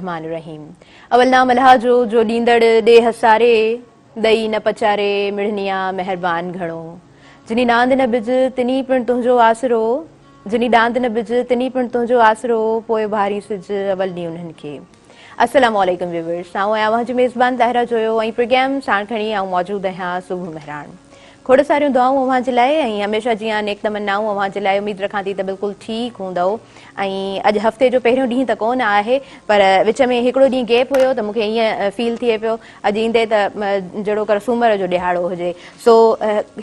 الرحمٰن الرحيم اول نام الله جو جو ڏيندڙ ڏيهه ساري ڏئي نه پچاري مڙني آ مهربان گهڻو جني ڏاند نه ٻج تني پڻ تنهنجو آسرو جني ڏاند نه ٻج تني پڻ تنهنجو آسرو پوء ڀاري سج اول ڏينهن انهن کي. السلام عليڪم ويورس آئون آهيان اوهان جي ميزبان طاهره جويو ۽ پروگرام ساڻ کڻي آئون موجود آهيان صبح مهراڻ کوڙ ساريون دعائون اوهان جي لاء ۽ هميشه جيان نيڪ تمنائون اوهان جي لاء اميد رکان ٿي ته بلڪل ٺيڪ هوندؤ ۽ اڄ هفتي جو پهريون ڏينهن ته ڪونه آهي پر وچ ۾ هڪڙو ڏينهن گيپ هيو ته مون کي ائين فيل ٿئي پيو اڄ ايندي ته جهڙوڪر سومر جو ڏهاڙو هجي سو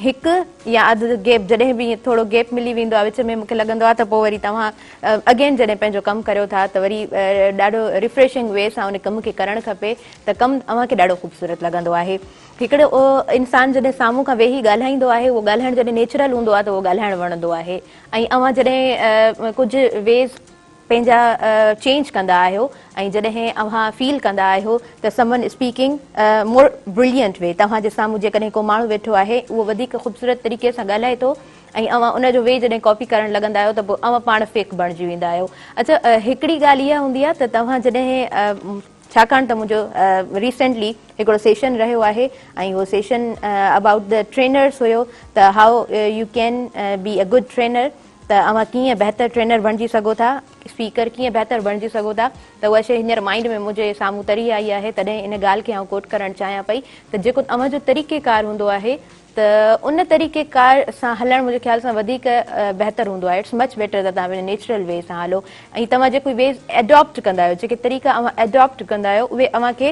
هڪ يا اڌ گيپ جڏهن به ٿورو گيپ ملي ويندو آهي وچ ۾ مون کي لڳندو آهي ته پوء وري توهان اگين جڏهن پنهنجو ڪم ڪريو ٿا ته وري ڏاڍو ريفريشنگ وي سان ان ڪم کي ڪرڻ کپي ته ڪم اوهان کي ڏاڍو خوبصورت لڳندو آهي. هڪڙو انسان جڏهن سامهون کان ويهي ڳالهائيندو آهي اهو ڳالهائڻ جڏهن نيچرل هوندو آهي ته اهو ڳالهائڻ وڻندو آهي ۽ اوهان جڏهن ڪجهه ويز پنهنجا چينج ڪندا آهيو ۽ جڏهن اوهان فيل ڪندا آهيو ته someone speaking more brilliant way توهان جي سامهون جيڪڏهن ڪو ماڻهو ويٺو آهي اهو وڌيڪ خوبصورت طريقي سان ڳالهائي ٿو ۽ اوهان ان جو وي جڏهن ڪاپي ڪرڻ لڳندا آهيو ته پوء اوهان پاڻ فيڪ بڻجي ويندا آهيو. اڇا هڪڙي ڳالهه اها هوندي آهي ته توهان جڏهن ڇاڪاڻ ته منهنجو ريسينٽلي هڪڙو سيشن رهيو آهي ۽ اهو سيشن ابائوٽ the trainers هيو ته how you can be a good trainer ته اوهان ڪيئن بهتر ٽرينر بڻجي سگهو ٿا اسپيڪر ڪيئن بهتر بڻجي سگهو ٿا ته اها شيء هينئر مائنڊ ۾ منهنجي سامهون تري آئي آهي تڏهن ان ڳالهه کي آئون ڪوٽ ڪرڻ چاهيان پئي ته جيڪو اوهان جو طريقيڪار هوندو آهي ته ان طريقي ڪار سان هلڻ منهنجي خيال سان وڌيڪ بهتر هوندو آهي it's much better ته توهان پنهنجي نيچرل وي سان هلو ۽ توهان جيڪو ويز ايڊاپٽ ڪندا آهيو جيڪي طريقا اوهان ايڊاپٽ ڪندا آهيو اهي اوهان کي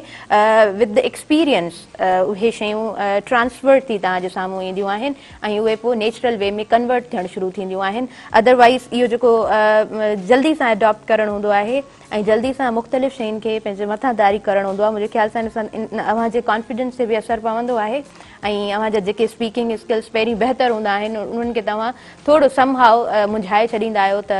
وٿ the experience اهي شيون ٽرانسفر ٿي توهان جي سامهون اينديون آهن ۽ اهي پوء نيچرل وي ۾ ڪنورٽ ٿيڻ شروع ٿينديون آهن ادروائز اهو جيڪو جلدي سان ايڊاپٽ ڪرڻ هوندو آهي ۽ جلدي سان مختلف شين کي پنهنجي مٿان طاري ڪرڻ هوندو آهي منهنجي خيال سان ان سان اوهان جي ڪانفيڊنس تي به اثر پوندو آهي ۽ اوهان جا جيڪي اسپيڪنگ اسڪلس پهرين بهتر هوندا آهن انهن کي توهان ٿورو سم هاء منجهائي ڇڏيندا آهيو ته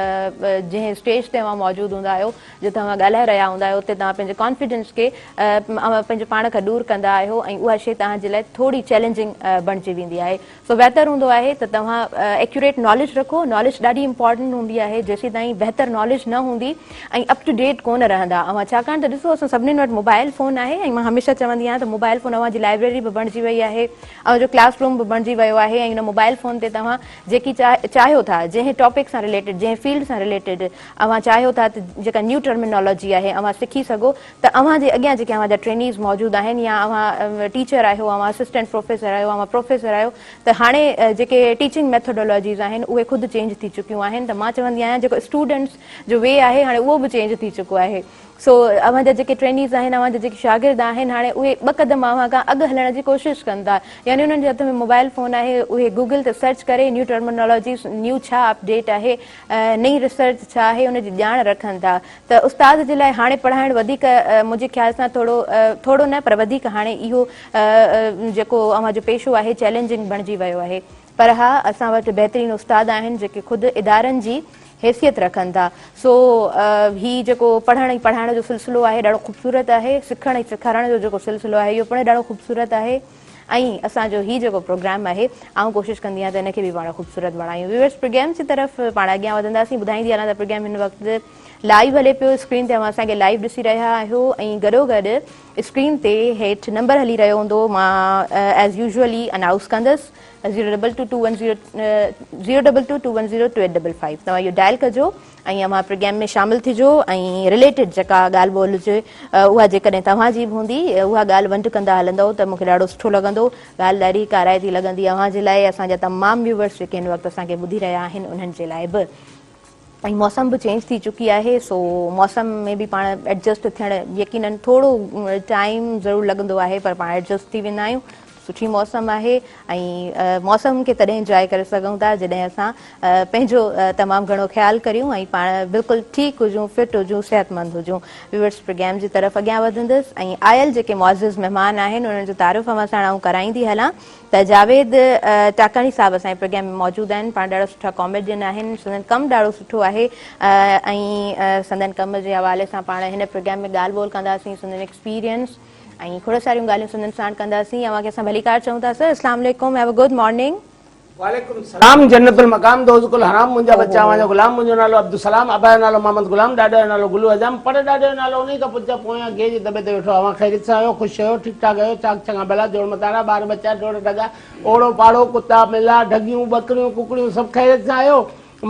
جنهن اسٽيج تي اوهان موجود هوندا آهيو جتي اوهان ڳالهائي رهيا هوندا آهيو اتي توهان پنهنجي ڪانفيڊنس کي اوهان پنهنجو پاڻ کان ڏور ڪندا آهيو ۽ اها شي توهان جي لاء ٿوري چئلينجنگ بڻجي ويندي آهي سو بهتر هوندو آهي ته توهان ايڪيوريٽ ناليج رکو، ناليج ڏاڍي امپارٽنٽ هوندي آهي، جيسيتائين بهتر ناليج نه هوندي ۽ اپ ٽو ڊيٽ ڪونه رهندا اوهان ڇاڪاڻ ته ڏسو اسان سڀنين وٽ موبائل فون آهي ۽ مان هميشه چوندي آهيان ته موبائل فون اوهان جي لائبريري به بڻجي وئي آهي اوهان جو ڪلاس روم به بڻجي ويو آهي ۽ ان موبائل فون تي توهان جيڪي چاهيو ٿا جنهن ٽاپڪ سان رليٽيڊ جنهن فيلڊ سان رليٽيڊ اوهان چاهيو ٿا ته جيڪا نيو ٽرمينالاجي آهي اوهان سکي سگهو ته اوهان جي اڳيان جيڪي اوهان جا ٽرينيز موجود آهن يا اوهان ٽيچر آهيو اوهان اسسٽنٽ پروفيسر آهيو اوهان پروفيسر آهيو ته هاڻي جيڪي ٽيچنگ ميٿوڊالاجيز آهن اهي خود چينج ٿي چڪيون آهن ته مان چوندي آهيان جيڪو اسٽوڊنٽس جو وي آهي هاڻي اهو به چينج ٿي چڪو آهي سو اوهان جا جيڪي ٽرينيز آهن اوهان جا جيڪي شاگرد آهن هاڻي اهي ٻه قدم اوهان کان اڳ هلڻ جي ڪوشش ڪن ٿا يعني انهن جي هٿ ۾ موبائل فون آهي اهي گوگل تي سرچ ڪري نيو ٽرمنالاجيز نيو ڇا اپڊيٽ آهي نئين ريسرچ ڇا آهي ان جي ڄاڻ رکن ٿا ته استاد جي لاء هاڻي پڙهائڻ وڌيڪ منهنجي خيال سان ٿورو ٿورو نه پر وڌيڪ هاڻي اهو جيڪو اوهان جو پيشو آهي چئلينجنگ بڻجي ويو آهي پر ها اسان وٽ بهترين استاد آهن جيڪي خود ادارن جي حيثيت رکن ٿا سو هي جيڪو پڙهڻ ۽ پڙهائڻ جو سلسلو آهي ڏاڍو خوبصورت آهي سکڻ ۽ سيکارڻ جو جيڪو سلسلو آهي اهو پڻ ڏاڍو خوبصورت آهي ۽ اسان جو هي جيڪو پروگرام آهي آئون ڪوشش ڪندي آهيان ته ان کي به پاڻ خوبصورت بڻايون ويورس پروگرام جي طرف پاڻ اڳيان وڌنداسين ٻڌائيندي هلان ته پروگرام هن وقت لائيو هلي پيو اسڪرين تي اوهان اسان کي لائيو ڏسي رهيا آهيو ۽ گڏو گڏ اسڪرين تي هيٺ نمبر هلي رهيو هوندو مان ايز يوزولي انائوس ڪندس zero double two two one zero zero double two two one zero two eight double five توهان اهو ڊائل ڪجو ۽ اوهان پروگرام ۾ شامل ٿجو ۽ رليٽيڊ جيڪا ڳالهه ٻولهه هجي اها جيڪڏهن توهان جي به هوندي اها ڳالهه ونڊ ڪندا هلندؤ ته مون کي ڏاڍو سٺو لڳندو ڳالهه ڏاڍي ڪارائتي لڳندي اوهان جي لاء اسان جا تمام ويوورس جيڪي هن وقت اسان کي ٻڌي رهيا آهن انهن جي لاء به ۽ موسم به چينج ٿي چڪي آهي سو موسم ۾ به پاڻ ايڊجسٽ ٿيڻ يقينن ٿورو ٽائيم ضرور لڳندو آهي پر پاڻ ايڊجسٽ ٿي ويندا آهيون سٺي موسم آهي ۽ موسم کي تڏهن انجواء ڪري سگهون ٿا جڏهن اسان پنهنجو تمام گهڻو خيال ڪريون ۽ پاڻ بلڪل ٺيڪ هجون فٽ هجون صحتمند هجون ويورس پروگرام جي طرف اڳيان وڌندس ۽ آيل جيڪي معزز مهمان آهن انهن جو تعارف اوهان ساڻ آئون ڪرائيندي هلان ته جاويد ٽاڪاڻي صاحب اسان جي پروگرام ۾ موجود آهن پاڻ ڏاڍا سٺا ڪاميڊين آهن سندن ڪم ڏاڍو سٺو آهي ۽ سندن ڪم جي حوالي سان پاڻ هن پروگرام ۾ ڳالهه ٻولهه ڪنداسين سندن ايڪسپيرينس ۽ کوڙ ساريون ڳالهيون سندن ساڻ ڪنداسين اوهان کي اسان ڀليڪار چئون ٿا سر اسلام عليڪم have a good morning. وعليڪم سلام جنت المقام دوزخ الحرام منهنجا ٻچا اوهان جا غلام منهنجو نالو عبدالسلام ابا جو نالو محمد غلام ڏاڏي جو نالو گلو حجام پڙ ڏاڏي جو نالو انهي کان پڇجا پويان گيهه جي دٻي تي ويٺو اوهان خيريت سان آهيو خوش آهيو ٺيڪ ٺاڪ آهيو چاڪ چڱا ڀلا جوڙ متارا ٻار ٻچا ڍور ڍڳا اوڙو پاڙو ڪتا ٻلا ڍڳيون ٻڪريون ڪڪڙيون سڀ خيريت سان آهيو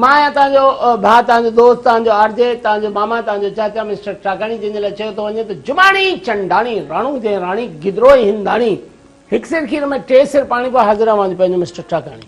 مان آهيان توهان جو ڀاء توهان جو دوست توهان جو آر جي توهان جو ماما توهان جو چاچا مسٽر ٽاڪاڻي جنهن جي لاء چيو ٿو وڃي ته جماڻي چنڊاڻي راڻو جنهن راڻي گدرو ۽ هنداڻي هڪ سير کير ۾ ٽي سير پاڻي پوء حاضر اوهان جو پنهنجو مسٽر ٽاڪاڻي.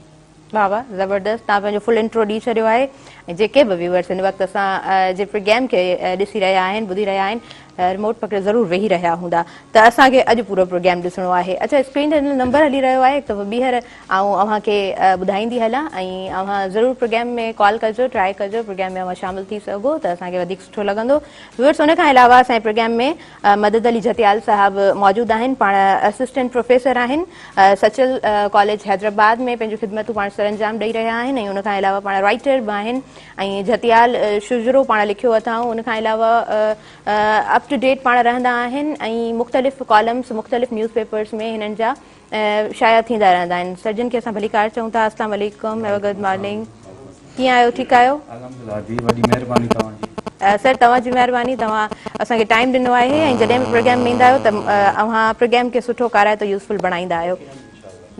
واھ واھ زبردست توهان پنهنجو فل انٽرو ڏئي ڇڏيو آهي ۽ جيڪي به ويورس هن وقت اسان جي پروگرام کي ڏسي رهيا آهن ٻڌي رهيا آهن ريموٽ پڪڙي ضرور ويهي رهيا هوندا ته اسان کي اڄ پورو پروگرام ڏسڻو آهي اڇا اسڪرين تي نمبر هلي رهيو آهي هڪ دفعو ٻيهر آئون اوهان کي ٻڌائيندي هلان ۽ اوهان ضرور پروگرام ۾ ڪال ڪجو ٽرائي ڪجو پروگرام ۾ اوهان شامل ٿي سگهو ته اسان کي وڌيڪ سٺو لڳندو ويورس ان کان علاوه اسان جي پروگرام ۾ مدد علي جهتيال صاحب موجود آهن پاڻ اسسٽنٽ پروفيسر آهن سچل ڪاليج حيدرآباد ۾ پنهنجون خدمتون پاڻ سرانجام ڏئي رهيا آهن ۽ ان کان علاوه پاڻ رائٽر به آهن ۽ جهتيال شجرو پاڻ لکيو اٿائون ان کان علاوه اپ ٽو ڊيٽ پاڻ رهندا آهن ۽ مختلف ڪالمس مختلف نيوز پيپرز ۾ هنن جا شايع ٿيندا رهندا آهن سرجن کي اسان ڀليڪار چئون ٿا اسلام عليڪم هيو گڊ مارننگ ڪيئن آهيو ٺيڪ آهيو؟ الحمدلله جي وڏي مهرباني توهان جي. سر توهان جي مهرباني توهان اسان کي ٽائيم ڏنو آهي ۽ جڏهن به پروگرام ۾ ايندا آهيو ته اوهان پروگرام کي سٺو ڪارائتو يوزفل بڻائيندا آهيو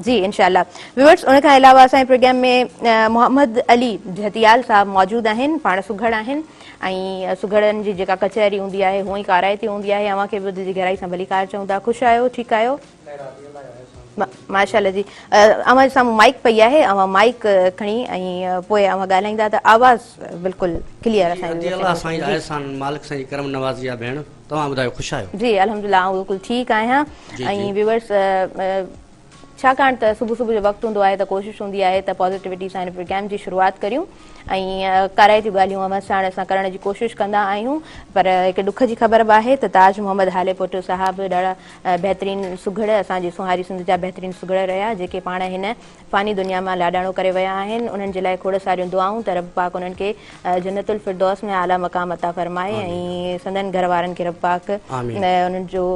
جي انشاء الله ويورس ان کان علاوه اسان جي پروگرام ۾ محمد علي جهتيال صاحب موجود آهن پاڻ سگهڙ آهن ۽ سگهڙن جي جيڪا ڪچهري هوندي آهي هونئن ئي ڪارائتي هوندي آهي اوهان کي به دل جي گهرائي سان ڀليڪار چئون ٿا خوش آهيو ٺيڪ آهيو ماشاء الله جي اوهان جي سامهون مائيڪ پئي آهي اوهان مائيڪ کڻي ۽ پوء اوهان ڳالهائيندا ته آواز بلڪل ڪليئر اسان جي الله سائين جا احسان مالڪ سائين جي ڪرم نوازي آ ڀيڻ توهان ٻڌايو خوش آهيو. جي الحمدلله آئون بلڪل ٺيڪ آهيان ۽ ويورس ڇاڪاڻ ته صبح صبح جو وقت هوندو آهي ته ڪوشش هوندي آهي ته پازيٽيوٽي سان هن پروگرام جي شروعات ڪريون ۽ ڪارائتيون ڳالهيون اوهان ساڻ اسان ڪرڻ جي ڪوشش ڪندا آهيون پر هڪ ڏک جي خبر به آهي ته تاج محمد هاليپوٽو صاحب ڏاڍا بهترين سگهڙ اسان جي سونهاري سنڌ جا بهترين سگهڙ رهيا جيڪي پاڻ هن فاني دنيا مان لاڏاڻو ڪري ويا آهن انهن جي لاء کوڙ ساريون دعائون ته رب پاڪ انهن کي جنت الفردوس ۾ اعليٰ مقام عطا فرمائي ۽ سندن گهر وارن کي رب پاڪ انهن جو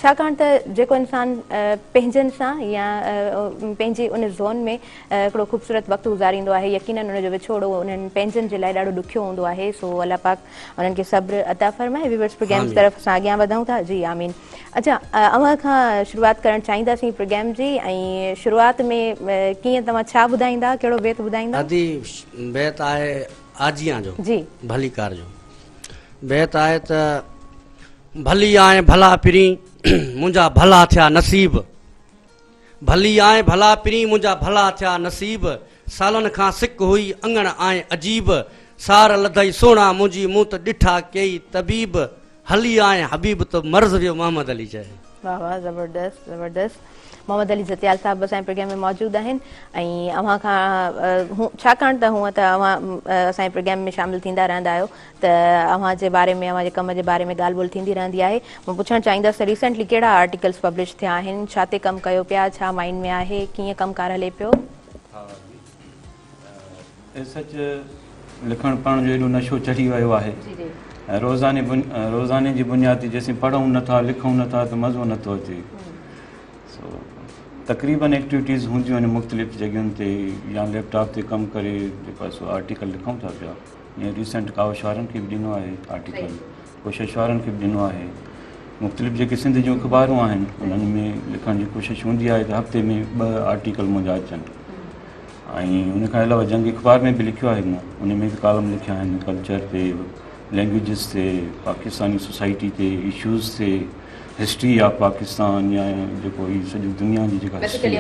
ڇاڪاڻ ته جيڪو انسان پنهنجن سان يا پنهنجي ان زون ۾ هڪڙو خوبصورت وقت گذاريندو آهي يقينن ان جو وڇوڙو انهن پنهنجن جي لاء ڏاڍو ڏکيو هوندو آهي سو الله پاڪ انهن کي صبر عطا فرمائي. ويورز پروگرام جي طرف اسان اڳيان وڌون ٿا. جي آمين. اڇا اوهان کان شروعات ڪرڻ چاهينداسين پروگرام جي ۽ شروعات ۾ ڪيئن توهان ڇا ٻڌائيندا ڪهڙو بيت ٻڌائيندا؟ ادي بيت آهي آجيان جو جي ڀليڪار جو بيت آهي ته ڀلي آئين ڀلا پرين منهنجا ڀلا ٿيا نصيب. ڀلي آئين ڀلا پرين منهنجا ڀلا ٿيا نصيب سالن کان سڪ هئي اڱڻ آئين عجيب سار لڌئي سهڻا منهنجي مون ته ڏٺا ڪيئي طبيب هلي آئين حبيب ته مرض ويو محمد علي چئي. واه واه زبردست زبردست محمد علي جتيال صاحب به اسان جي پروگرام ۾ موجود آهن ۽ اوهان کان ڇاڪاڻ ته هونء ته اوهان اسان جي پروگرام ۾ شامل ٿيندا رهندا آهيو ته اوهان جي باري ۾ اوهان جي ڪم جي باري ۾ ڳالهه ٻولهه ٿيندي رهندي آهي. مان پڇڻ چاهيندس ته ريسينٽلي ڪهڙا آرٽيڪلز پبلش ٿيا آهن، ڇا تي ڪم ڪيو پيا، ڇا مائنڊ ۾ آهي، ڪيئن ڪم ڪار هلي پيو؟ ها جي ايز سچ لکڻ پڙهڻ جو ايڏو نشو چڙهي ويو آهي ۽ روزاني روزاني جي بنياد تي جيسين پڙهون نٿا لکون نٿا ته مزو نٿو اچي سو تقريبن ايڪٽيوٽيز هونديون آهن مختلف جڳهين تي يا ليپ ٽاپ تي ڪم ڪري جيڪو آهي سو آرٽيڪل لکون ٿا پيا. جيئن ريسنٽ ڪاوش وارن کي به ڏنو آهي آرٽيڪل ڪوشش وارن کي به ڏنو آهي مختلف جيڪي سنڌ جون اخبارون آهن انهن ۾ لکڻ جي ڪوشش هوندي آهي ته هفتي ۾ ٻه آرٽيڪل منهنجا اچن ۽ ان کان علاوه جنگ اخبار ۾ به لکيو آهي مون ان ۾ به ڪالم لکيا آهن ڪلچر تي لينگويجز تي پاڪستاني سوسائٽي تي اشوز تي هسٽري آف پاڪستان يا جيڪو هي سڄي دنيا جي جيڪا هسٽري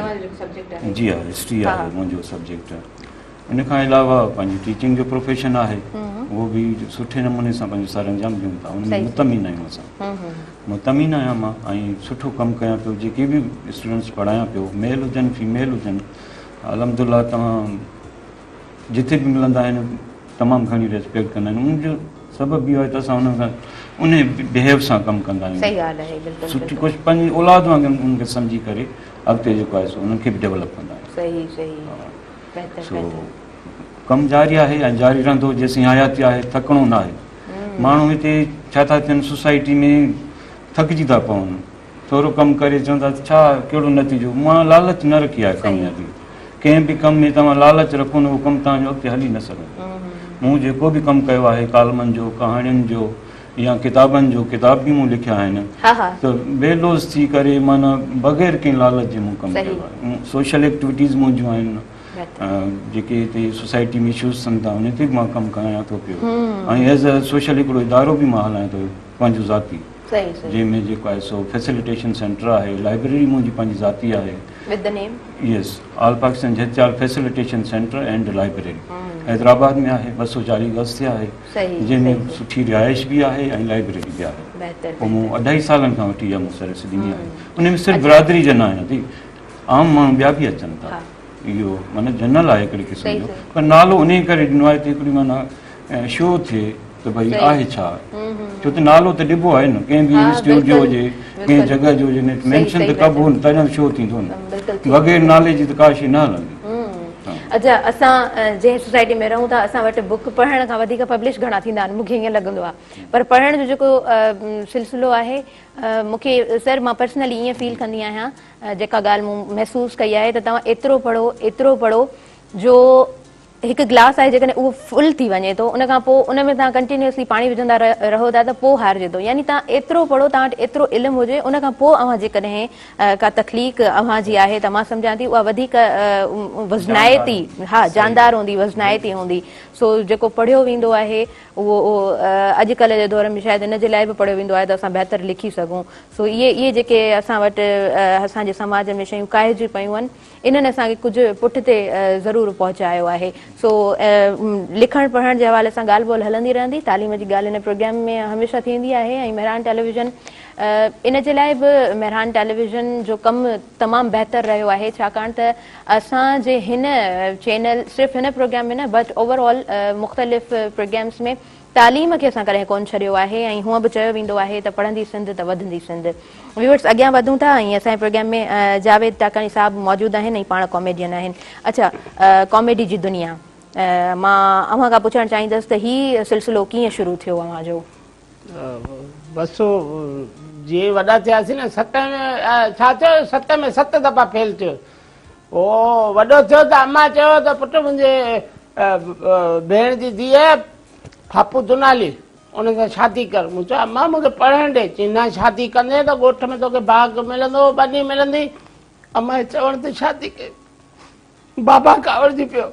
جي ها هسٽري آهي منهنجو سبجيڪٽ ان کان علاوه پنهنجي ٽيچنگ جو پروفيشن آهي اهو به سٺي نموني سان پنهنجو سر انجام ڏيون ٿا ان ۾ مطمئن آهيون اسان مطمئن آهيان مان ۽ سٺو ڪم ڪيان پيو جيڪي به اسٽوڊنٽس پڙهايان پيو ميل هجن فيميل هجن الحمد لله توهان جتي به ملندا آهن تمام گهڻي ريسپيڪٽ ڪندا آهن ان جو سبب اهو آهي ته اسان انهن سان ان بهيو سان ڪم ڪندا آهيون صحيح ڳالهه آهي بلڪل سٺي ڪوشش پنهنجي اولاد وانگر انهن کي سمجهي ڪري اڳتي جيڪو آهي سو انهن کي به ڊيولپ ڪندا آهيون صحيح صحيح بهتر سو ڪم جاري آهي ۽ جاري رهندو جيسين حياتي آهي ٿڪڻو نه آهي ماڻهو هتي ڇا ٿا ٿين سوسائٽي ۾ ٿڪجي ٿا پون ٿورو ڪم ڪري چون ٿا ڇا ڪهڙو نتيجو مان لالچ نه رکي آهي ڪاميابي ڪنهن به ڪم ۾ توهان لالچ رکو نه اهو ڪم توهان جو اڳتي هلي نه سگهندو. مون جيڪو به ڪم ڪيو آهي ڪالمن جو، ڪهاڻين جو يا ڪتابن جو، ڪتاب به مون لکيا آهن ته بي لوث ٿي ڪري معنيٰ بغير ڪنهن لالچ جي مون ڪم ڪيو آهي. سوشل ايڪٽيوٽيز منهنجون آهن جيڪي هتي سوسائٽي ۾ اشوز ٿين ٿا انهن تي به مان ڪم ڪيان ٿو پيو ۽ ايز اي سوشل هڪڙو ادارو به مان هلايان ٿو پنهنجو ذاتي جنهن ۾ جيڪو آهي سو فيسليٽيشن سينٽر آهي لائبريري منهنجي پنهنجي ذاتي آهي With the name? Yes, All Pakistan Jhatial Facilitation Center and Library Hyderabad ۾ آهي 240 گز تي آهي جنهن ۾ سٺي رهائش به آهي ۽ لائبريري به آهي پوء مون اڍائي سالن کان وٺي اها مون سروس ڏني آهي ان ۾ صرف برادري جا نه آهن ادي عام ماڻهو ٻيا به اچن ٿا اهو معنيٰ جنرل آهي هڪڙي قسم جو پر نالو انهي ڪري ڏنو آهي ته هڪڙي معنيٰ شو ٿئي ته ڀئي آهي ڇا ڇو ته نالو ته ڏبو آهي نه ڪنهن به انسٽيٽيوٽ جو هجي ڪنهن جڳهه جو هجي مينشن ته ڪبو نه تڏهن شو ٿيندو نه بغير نالي جي ته ڪا شي نه هلندي. اچا اسان جنهن سوسائٽي ۾ رهون ٿا اسان وٽ بڪ پڙهڻ کان وڌيڪ پبلش گهڻا ٿيندا آهن مون کي ائين لڳندو آهي پر پڙهڻ جو جيڪو سلسلو آهي مون کي سر مان پرسنلي ائين فيل ڪندي آهيان جيڪا ڳالهه مون محسوس ڪئي آهي ته توهان ايترو پڙهو ايترو پڙهو جو هڪ گلاس آهي جيڪڏهن اهو فل ٿي وڃي ٿو ان کان پوء ان ۾ توهان ڪنٽينيوسلي پاڻي وجهندا رهو ٿا ته پوء هارجي ٿو يعني توهان ايترو پڙهو توهان وٽ ايترو علم هجي ان کان پوء اوهان جيڪڏهن ڪا تخليق اوهان جي آهي ته مان سمجهان ٿي اها وڌيڪ وزنائتي ها جاندار هوندي وزنائتي هوندي سو جيڪو پڙهيو ويندو آهي اهو اڄڪلهه جي دور ۾ شايد ان جي لاء به پڙهيو ويندو آهي ته اسان بهتر لکي سگهون سو اهي اهي جيڪي اسان وٽ اسان جي سماج ۾ شيون ڪاهجي پيون آهن انهن اسان کي ڪجهه پٺتي ضرور پهچايو آهي. سو لکڻ پڙهڻ جي حوالي سان ڳالهه ٻولهه هلندي رهندي. تعليم جي ڳالهه هن پروگرام ۾ هميشه ٿيندي آهي ۽ مهراڻ ٽيليويزن ان جي لاء به مهراڻ ٽيليويزن جو ڪم تمام بهتر رهيو آهي ڇاڪاڻ ته اسان جي هن چينل صرف هن پروگرام ۾ نه بٽ اوور آل مختلف پروگرامس ۾ تعليم کي اسان ڪڏهن ڪونه ڇڏيو آهي ۽ هونء به چيو ويندو آهي ته پڙهندي سنڌ ته وڌندي سنڌ. ويورس اڳيان وڌون ٿا ۽ اسان جي پروگرام ۾ جاويد ٽاڪاڻي صاحب موجود آهن ۽ پاڻ ڪاميڊين آهن. اڇا ڪاميڊي جي دنيا مان اوهان کان پڇڻ چاهيندس ته هي سلسلو ڪيئن شروع ٿيو اوهان جو؟ بس جيئن وڏا ٿياسين نه ست ۾ ڇا ٿيو ست ۾ ست دفعا فيل ٿيو پوء وڏو ٿيو ته امان چيو ته پٽ منهنجي ڀيڻ جي ڌيء ڦاپو دنالي ان سان شادي ڪر. مون چيو امان مون کي پڙهڻ ڏي. چيائين نه شادي ڪندين ته ڳوٺ ۾ توکي باغ ملندو ٻني ملندي. امان جي چوڻ تي شادي ڪئي. بابا ڪاوڙجي پيو.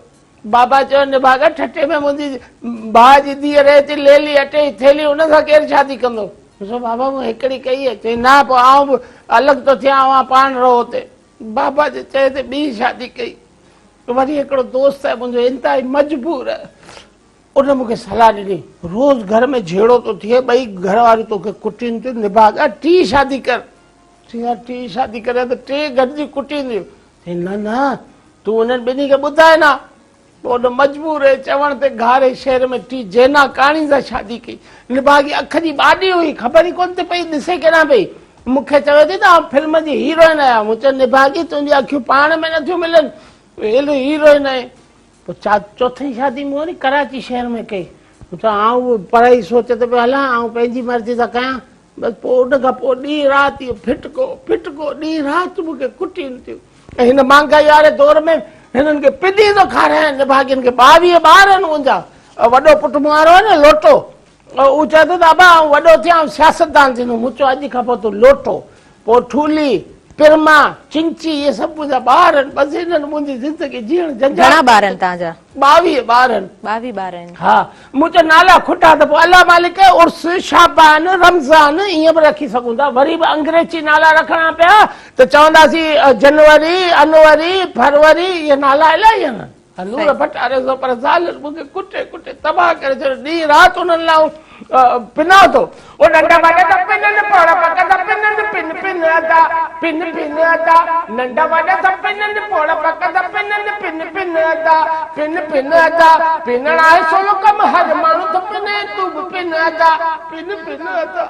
بابا چيو نڀاڳا ٺٽي ۾ منهنجي ڀاء جي ڌيء رهي ٿي ليلي اٽي جي ٿيلهي ان سان ڪير شادي ڪندو. مون چيو بابا مون هڪڙي ڪئي آهي. چيائين نه پوء آئون به الڳ ٿو ٿيان اوهان پاڻ رهو اتي. بابا جي چئي تي ٻي شادي ڪئي. وري هڪڙو دوست آهي منهنجو انتهائي مجبور ان مون کي صلاح ڏني روز گهر ۾ جهيڙو ٿو ٿئي ٻئي گهر واريون توکي ڪٽين ٿيون نڀاڳا ٽي شادي ڪر. چيائين يار ٽي شادي ڪريان ته ٽي گڏجي ڪٽينديون. چيائين نه نه تون انهن ٻنهي کي ٻڌاء نه. پوء ان مجبور چوڻ تي گهاري شهر ۾ ٽي جينا ڪاڻي سان شادي ڪئي. نڀاڳي اک جي ٻاڏي هئي خبر ئي ڪونه ٿي پئي ڏسي ڪيڏانهن پئي. مون کي چوي ٿي ته آئون فلم جي هيروئن آهيان. مون چيو نڀاڳي تنهنجون اکيون پاڻ ۾ نٿيون ملن هيروئن آهين. پوء چوٿين شادي مون وري ڪراچي شهر ۾ ڪئي. مون چيو آئون به پرائي سوچ تي پيو هلان، آئون پنهنجي مرضي سان ڪيان. بس پوء ان کان پوء ڏينهن رات اهو ڦٽڪو ڦٽڪو ڏينهن رات مون کي ڪٽين ٿيون. ۽ هن مهانگائي واري دور ۾ هنن کي پني ٿو کارايان نڀاڳين کي. 22 ٻار آهن منهنجا. وڏو پٽ مون وارو آهي نه لوٽو، اهو چوي ٿو ته ابا آئون وڏو ٿيان آئون سياستدان ٿيندس. مون چيو اڄ کان پوء تون لوٽو، پوء ٺولي، پرما، چنچي اهي سڀ منهنجا ٻار آهن. بس هنن منهنجي زندگي جيئڻ جنجال گهڻا ٻار آهن توهان جا؟ 22 ٻار آهن. 22 ٻار آهن. ها مون چيو نالا کٽا ته پوء الله مالڪ عرس، شعبان، رمضان ائين به رکي سگهون ٿا. وري به انگريزي نالا رکڻا پيا ته چونداسين جنوري، انوري، فروري اهي نالا الائي آهن. نور ڀٽاري سو پر ظالم مون کي ڪٽي ڪٽي تباهه ڪري ڇڏيو. ڏينهن رات انهن لاء پنان ٿو. او ننڍا وڏا ته پنن پوڙها پڪا ته پنن پن پن ادا پن پن ادا ننڍا وڏا ته پنن پوڙها پڪا ته پنن پن پن ادا پن پن ادا پنڻ آهي سولو ڪم هر ماڻهو ٿو پني تون به پن ادا پن پن ادا.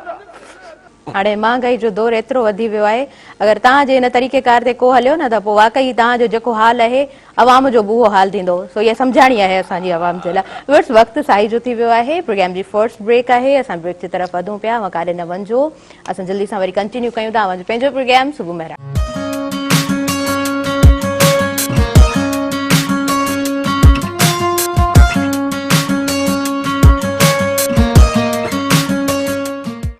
هاڻي مهانگائي جو دور ايترو وڌي ويو آهي اگر توهان جي هن طريقي ڪار تي ڪو هليو نه ته پوء واقعي توهان جو جيڪو حال آهي عوام جو به اهو حال ٿيندو سو اها سمجهاڻي آهي اسان جي عوام جي لاء ويورس وقت سائي جو ٿي ويو آهي پروگرام جي فرسٽ بريڪ آهي اسان بريڪ جي طرف وڌون پيا اوهان ڪاڏي نه وڃجو اسان جلدي سان وري ڪنٽينيو ڪيون ٿا اوهان جو پنهنجو پروگرام صبح مهراڻ.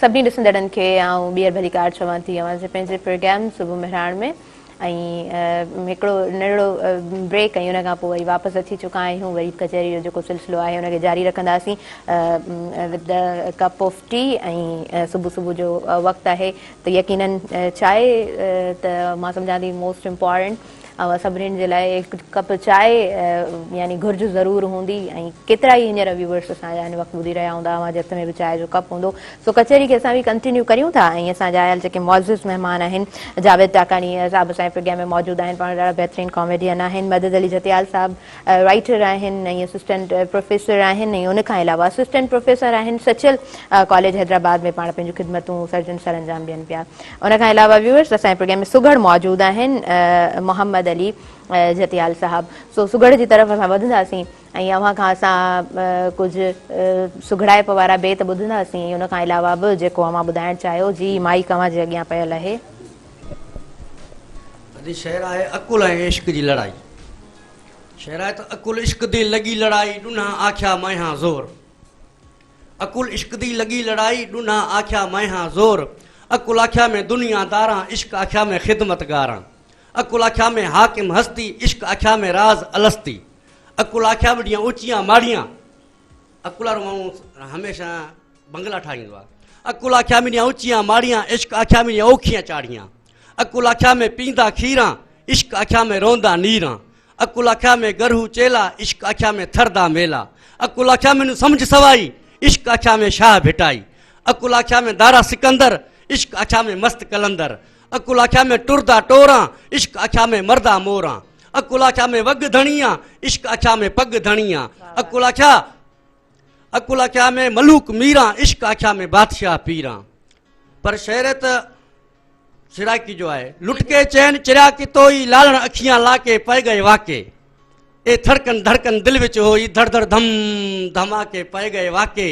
سڀني ڏسندڙن کي آئون ٻيهر ڀليڪار چوان ٿي اوهان جي پنهنجي پروگرام صبح مهراڻ ۾ ۽ هڪڙو ننڍڙو بريڪ ۽ ان کان پوء وري واپس اچي چڪا آهيون وري ڪچهري جو جيڪو سلسلو آهي ان کي جاري رکنداسين with the cup of tea ۽ صبح صبح جو وقت آهي ته يقينن چانهه ته مان سمجهان ٿي موسٽ امپارٽنٽ اوهان سڀني جي لاء هڪ ڪپ چانهه يعني گهرج ضرور هوندي ۽ ڪيترا ئي هينئر ويوئرس اسان جا هن وقت ٻڌي رهيا هوندا اوهان جي هٿ ۾ به چانهه جو ڪپ هوندو سو ڪچهري کي اسان به ڪنٽينيو ڪريون ٿا ۽ اسان جا آيل جيڪي معزز مهمان آهن جاويد ٽاڪاڻي صاحب اسان جي پروگرام ۾ موجود آهن پاڻ ڏاڍا بهترين ڪاميڊين آهن مدد علي جتيال صاحب رائيٽر آهن ۽ اسسٽنٽ پروفيسر آهن ۽ ان کان علاوه اسسٽنٽ پروفيسر آهن سچل ڪاليج حيدرآباد ۾ پاڻ پنهنجون خدمتون سرجن سر انجام ڏين پيا ان کان علاوه ويورس اسان جي پروگرام ۾ سگهڙ موجود آهن محمد علي جتيال صاحب سو سگهڙ جي طرف اسان وڌنداسين ۽ اوهان کان اسان ڪجهه سگهڙائپ وارا بيت ٻڌنداسين ۽ ان کان علاوه به جيڪو اوهان ٻڌائڻ چاهيو جي مائيڪ اوهان جي اڳيان پيل آهي. ادي شعر آهي عقل ۽ عشق جي لڙائي. شعر آهي ته عقل عشق the لڳي لڙائي ڏنها آکيا مئيان زور. عقل عشق the لڳي لڙائي ڏنها آکيا مئيان زور. عقل آکيا مين دنيا داران عشق آکيا مين خدمتگاران. عقل آکيا مين حاڪم هستي عشق آکيا مين راز الستي. عقل آکيا وڏيان اوچيان ماڙيان. عقل وارو ماڻهو هميشه بنگلا ٺاهيندو آهي. عقل آکيا ميڏيان اوچيان ماڙيان عشق آکيا ميڏيان اوکيان چاڙهيان. عقل آکيا مين پيندا کيران عشق آکيا مين روندا نيران. عقل آکيا مين گرهو چيلا عشق آکيا مين ٿر دا ميلا. عقل آکيا مينون سمجهه سوائي عشق آکيا مين شاهه ڀٽائي. عقل آکيا مين دارا سڪندر عشق آکيا مين مست قلندر. عقل آکيا مين ٽردا ٽوران عشق آکيا مين مردا موران. عقل آکيا مين وڳ ڌڻي آن عشق آکيا مين پڳ ڌڻي آن. عقل آکيا عقل آکيا مين ملوڪ ميران عشق آکيا مين بادشاهه پيران. پر شعر ته سرائيڪي جو آهي. لٽڪي چين چريا ڪتوئي لالڻ اکيان لاڪي پئي گئي واڪي. اي ٿڙڪن ڌڙڪن دل وچ هوئي ڌڙ ڌڙ ڌم ڌماڪي پئي گئي واڪي.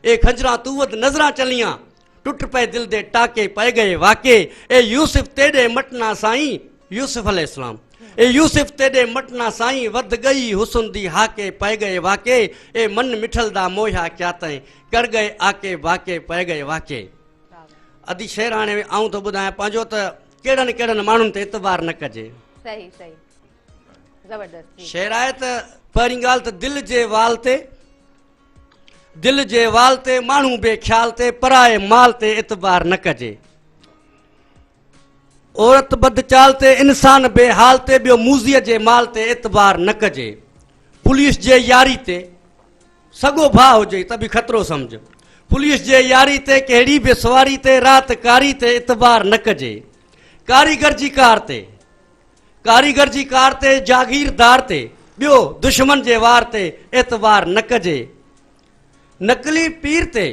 اي خنجران تون وڌ نظران چليان ٽٽ پئي دل the ٽاڪي پئي گئي واڪي. اي يوسف تيڏي مٽنا سائين يوسف عليه السلام اي يوسف تيڏي مٽنا سائين وڌ گئي حسن the هاڪي پئي گئي واڪي. اي من مٺل دا موهيا ڪيا تئين ڪر گئي آڪي باڪي پئي گئي واڪي. ادي شعر هاڻي آئون ٿو ٻڌايان پنهنجو ته ڪهڙن ڪهڙن ماڻهن تي اعتبار نه ڪجي. صحيح صحيح زبردست جي. شعر آهي ته پهرين ڳالهه ته دل جي وال تي دل جي وال تي ماڻهو بي خيال تي پرائي مال تي اعتبار نه ڪجي. عورت بد چال تي انسان بي حال تي ٻيو موذيء جي مال تي اعتبار نه ڪجي. پوليس جي ياري تي سڳو ڀاء هجئي ته به خطرو سمجهه. پوليس جي ياري تي ڪهڙي به سواري تي رات ڪاري تي اعتبار نه ڪجي. ڪاريگر جي ڪار تي ڪاريگر جي ڪار تي جاگيردار تي ٻيو دشمن جي وار تي اعتبار نه ڪجي. نقلي پير تي